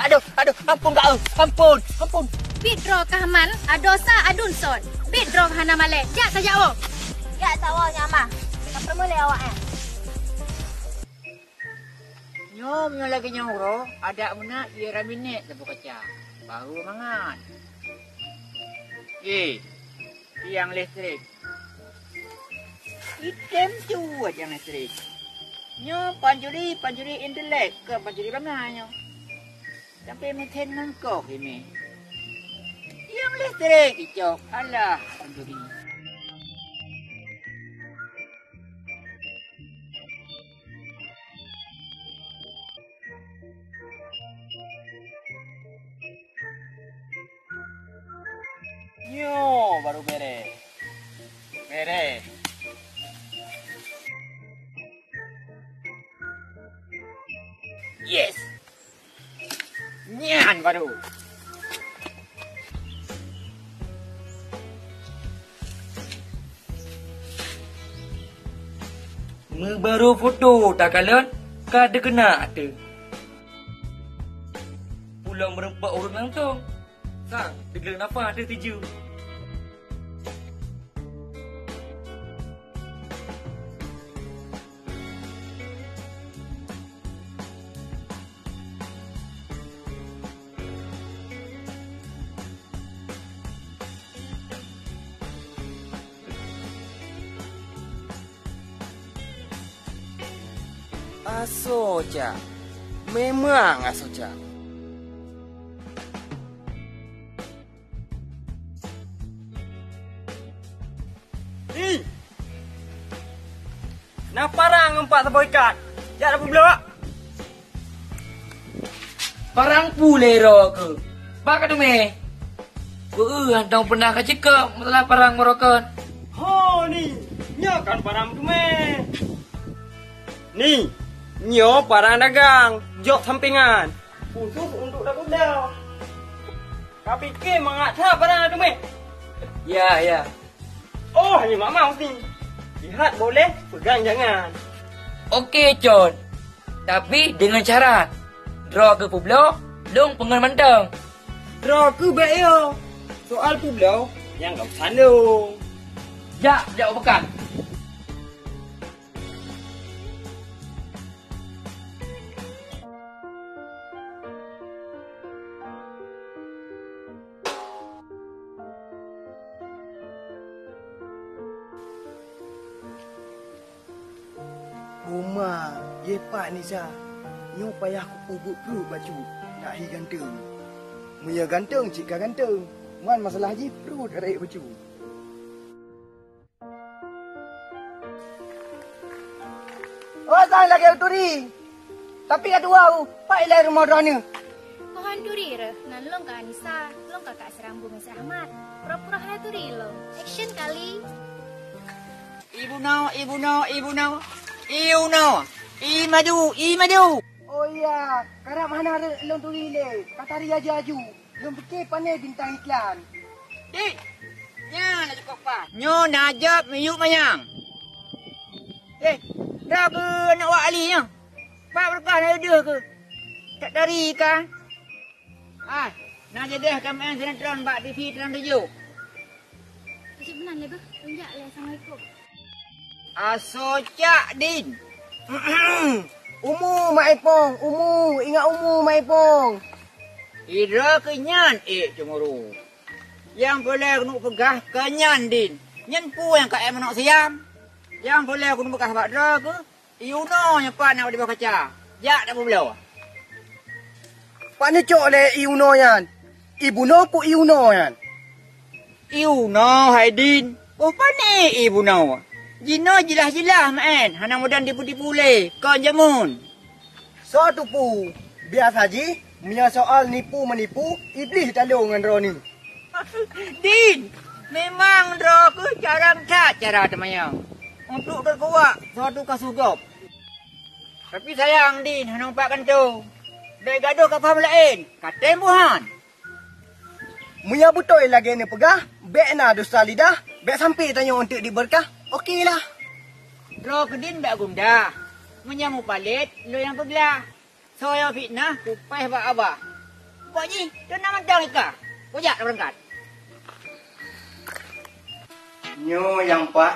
Aduh, aduh, ampôn kah, eh. Ampôn, ampôn. Biet droe kah man, adosa adun sot. Biet droe hana malèe, jak saja woe. Jak saja woe nyan mah. Ka peureulèe awak nyan. Nyoe, nyoe lagèe nyoe uroe, adak meunan ie raminèk saboh kaca. Baru mangat. Eh, tiang listrik. Item tu tiang listrik. Nyoe pancuri, pancuri intelek, kon pancuri bangai nyoe. Sampai meuthén mangkok ini. Tiang listrik icok, alah pancuri. Nyoe baru bereh. Bereh. Yes. Nyan baru. Meubaru foto takalon ka dikeuna ateueh. Pulang meureumpok ureueng langsong. Sang, digleueng nafah ateueh tiju. Asoe cak. Memang asoe cak. Hi! Na parang ngon pat saboh ikat. Jak tapeubloe. Parang peue lé droe keuh? Bak ka teumé. Beu-eu hántom peunah ka ceukob masalah parang meurokon. Ho ni, nyoe kan parang teumé. Ni, nyoe parang dagang, jok sampingan. Khusus untuk tapeubloe. Ka pike mangat that barang na teumé? Ya, ya. Oh, hanya mak maus ni. Lihat boleh, pegang jangan. Oke, Con. Tapi dengan syarat. Droe keuh peubloe, lôn peungon mantong. Droe keuh bèk yo. Soal peubloe, nyang gam sandong. Jak, jak u peukan. Oma, ye pat Nisa, nyoe payah kupeubuet pruet bacut, nak hi ganteng. Meunyoe ganteng, cit ka ganteng. Man masalah jih pruet rayeuk bacut. Oh, sang lagèe turi. Tapi ka tuha u, pat ilèe rumoh droeneuh. Pohon turi reuh, nan lôn ka Anisa, lôn ka Kak Serambu ngon si Ahmad. Pura-pura hana turi lôn. Action kali. Ibu no, ibu no, ibu no. Iu no. I maju, i maju. Oh iya, karab hana reuh lôn turi lé. Ka tari aju-aju. Lôn pike pane bintang iklan. Dik, nyan na cukôp paih. Nyoe na jaweueb miyueb manyang. Eh, droe keuh aneuk wak Ali nyoe. Pat beureukat na deuh keuh. Tak dari ka. Ah, na jadeh ka meu'en sinetron bak T V Trans tujoh. Keucik meunan lé beuh, lôn jak lé. Assalamualaikum. Asoe cak, Din. Umu Mak Ipong, umu, ingat umu Mak Ipong. Idroe keuh nyan ék ceumuru. Nyang peureulèe keuneuk peugah keu nyan, Din. Nyan peue nyang ka ék manok siam? Nyang peureulèe keuneuk peugah bak droe keuh, ié unoe nyang pat na di bak kaca. Jak tapeubloe. Pat neucok lé ié unoe nyan? Ié bunoe peue ié unoe nyan? Ié unoe, hai Din. Boh pané ié bunoe. Jinoe jeulaih-jeulaih meu'en, hana mudan tipu-tipu lé, kon jameun. Soe tupu? Biasa jih, meunyoe soal nipu-meunipu, Iblih talông ngon droeneuh. Din, memang droe keuh carông that cara teumanyong untuk teukuak suatu kasus gob. Tapi sayang, Din, hana umpat kantô. Bèk gadôh ka paham laén, ka tem buhan. Meunyoe beutôi lagèe neupeugah, bèk na desya lidah, bèk sampoe tanyoe eunteuk dibeurkah. Oke lah. Droe keuh Din bèk gundah. Meunyoe mupalét, lôn nyang peuglah. Soe nyang fitnah, kupéh bak babah. Pak Ji, tu nama dong ika. Kujak beurangkat. Nyoe nyang paih,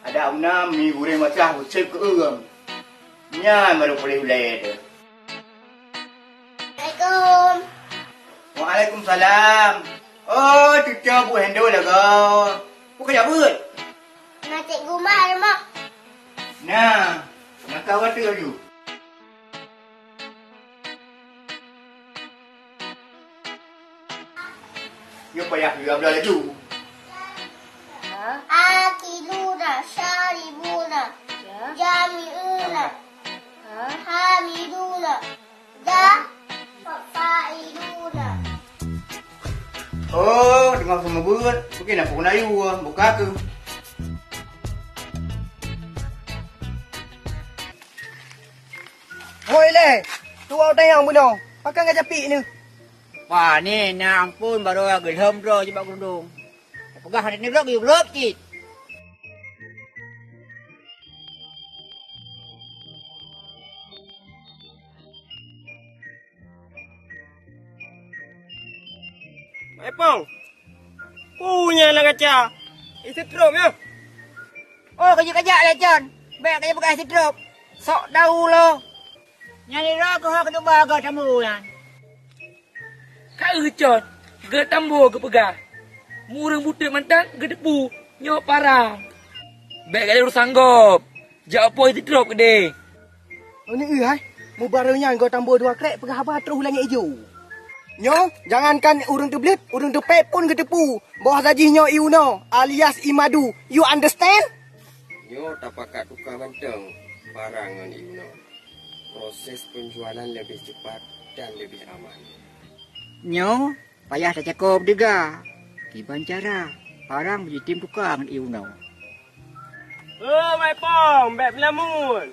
adak na mi goreng basah useb keu ureueng. Nyan baru puléh ulèe teuh. Assalamualaikum. Waalaikumsalam. Oh, cuco Bu Hendo lagoe. Peue kajak beuet? Na Cikgu Umar, Mak. Na, na ka watèe laju. Nyoe payah juga beulah laju. Ha? Akiluna, syaribuna, ya, jami'una, ha, hamiduna, da, fa'iluna. Oh, teungoh seumeubeuet, mungkin aku keuneuk yue, buka keuh. Hoi lé, tuwoe tanyong bunoe, pakon ka japek neuh? Pane na ampôn, barô geulhom droe jibak geurundong. Peugah hana nirok, yue lop cit. Mak Epong, peue nyan lam kaca? Iseutrom nyoe. Oh, kajak-kajak lé Con. Bèk kajak peugah iseutrom. Sok dahu lo. Nyan nirok keuh keuneuk ba goe tambo nyan. Ka eu Con, geutambo geupeugah. Meureueng butet mantong geuteupeue nyoe parang. Bèk gata urosan gob. Jak poh iseutrom keudéh. Uni hai, mubaroe nyan goe tambo dua krek peugah haba troh u langèt ijo. Nyoe, jangankan ureueng teubleuet, ureueng teupèk pun geuteupeue bahwa jih nyoe I Uno alias I Madu. You understand? Nyoe tapakat tuka mantong parang ngon I Uno. Proses penjualan lebih cepat dan lebih aman. Nyoe payah tacakôp deuga. Kiban cara parang jitem tuka ngon I Uno. Oh, Mak Epong, bèk beulamun.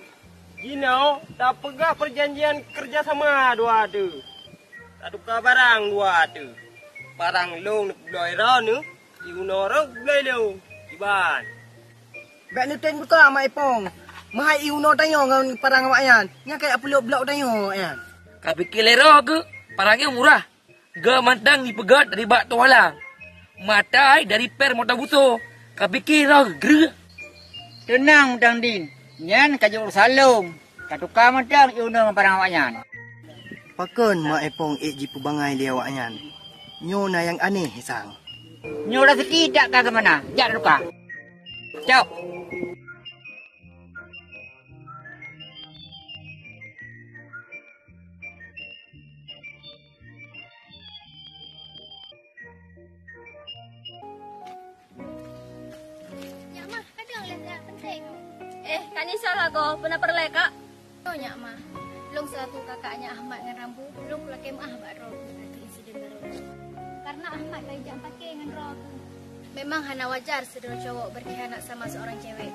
Jinoe tapeugah peujanjian keureuja sama dua ateueh. Tatuka barang dua ateueh. Parang lôn neubloe droeneuh, I Uno rot bloe lôn. Kiban. Bèk neutem tuka, Mak Epong. Meuhai I Uno tanyoe ngon parang awaknyan. Nyan kajak peulok blok tanyoe awaknyan. Ka pike lé droe keuh, parang nyoe murah. Geuh mantong jipeugöt dari bak tueng walang. Matai dari pér meutabeusoe. Ka pike droe keuh greuh. Teunang, Dang Din. Nyan ka jeuet urosan lôn. Tatuka mantong I Uno ngon parang awaknyan. Pakon Mak Epong ék jipeubangai lé awaknyan? Nyoe na nyang aneh, Sang. Nyoe raseuki that ka keumana? Jak tatuka. Cok. Nyak mah, kadang lé siat penting. Eh, Kak Nisa lagoe, peue na peureulèe, Kak? Oh, nyak mah. Lôn seulaku kakak nyak Ahmad ngon Rambu, lôn peulakèe meu'ah bak droe keuh ateueh insiden baroe nyoe. Karena Ahmad ka jijak meupaké ngon droe keuh. Memang hana wajar sidroe cowok berkhianat sama seorang cewek.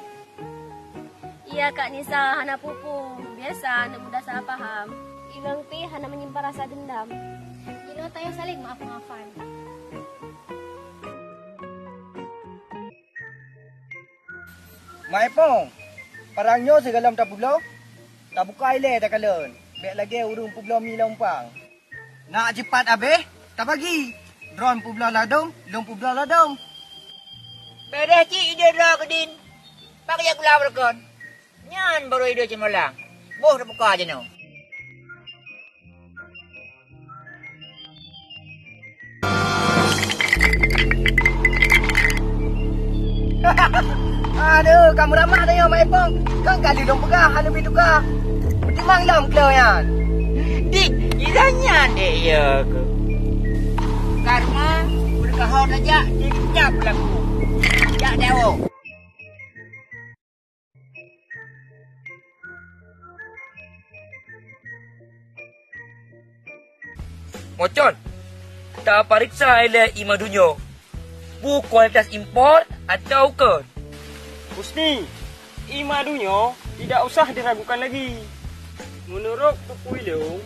Iya, Kak Nisa, hana peue-peue. Biasa aneuk muda salah paham. Inong pih hana menyimpan rasa dendam. Jinoe tanyoe saling maaf-maafan. Mak Epong, parang nyoe sigohlom tapeubloe, tabuka ilèe takalon, bèk lagèe ureueng peubloe mi lam umpang. Nak jipat abéh, tabagi. Droen peubloe ladôm, lôn peubloe ladôm. Beudeh cit idéh droe keudin. Bak jak gula beureugon. Nyan baru idéh ceumolang. Boh tabuka jinoe. Aduh, kamu ramah dah ya, Mak Ipong. Kan kali dong peugah, hana bit tukar. Beutimang lom klo nyan. Dik, gila nyan dek ya ke? Karma, udah kahor saja, dia dendam laku. Jak dawa. Mocon, tapareksa ilèe ié madu nyoe. Peue kualitas impor atawa kon? Husni, ié madu nyoe tidak usah diragukan lagi. Meunurot peue-peue ilôn,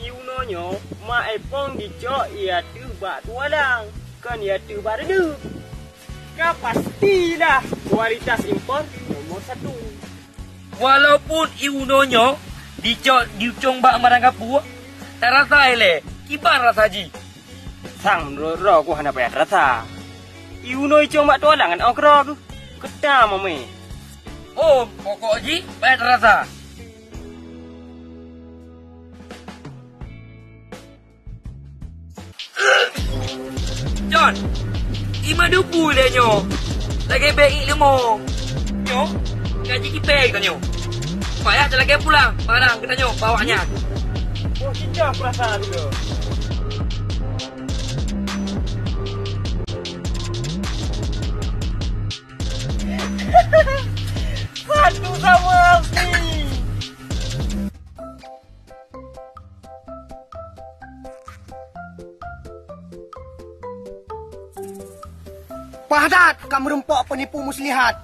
ié unoe nyoe Mak Ipong jicok ié ateueh bak tualang, kon ié ateueh bak reudeup. Ka pastilah kualitas impor nomor satu. Walaupun ié unoe nyoe dicok diucong bak marang kapue, tarasa ilèe Kiban rasa jih? Sang meunurot droe ku hana payah rasa. Iunoe icong bak tualang ngon ong keudroe ku. Keutam mé. Oh, pokok jih payah rasa. John, ima dupu lé nyoe. Lagèe bèk iek leumo. Nyoe, gaji kipèe geutanyoe. Payah talakèe pulang barang geutanyoe bak awaknyan. Oh, cinta perasaan juga. Satu sama Husni. Paih that ka meurumpok peunipu muslihat.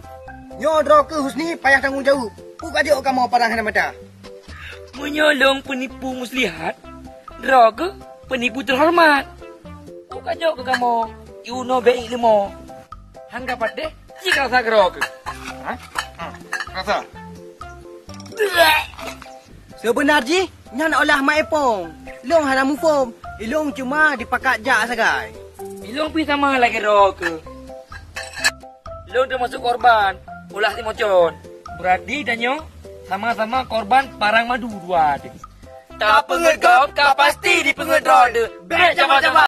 Nyoe droe keuh Husni payah tanggong jaweueb. Peue ka jok kamoe padang hana mata? Meunyoe lôn peunipu muslihat, droe keuh peunipu teuhoreumat. Peue ka jok keu kamoe iunoe bèk iek leumo? Han ka patéh, cit rasa keudroe keuh. Ha? Ha, rasa. Seubeuna jih nyan olah maepong. Lôn hana muphom, ilôn cuma dipakat jak sagai. Ilôn pih sama lagèe droe keuh. Lôn teumasok korban ulah si Mocon. Beurati tanyoe sama-sama korban parang madu dua teuh. Tapeungét gob ka pasti dipeungét droe teuh. Bèk cama-cama.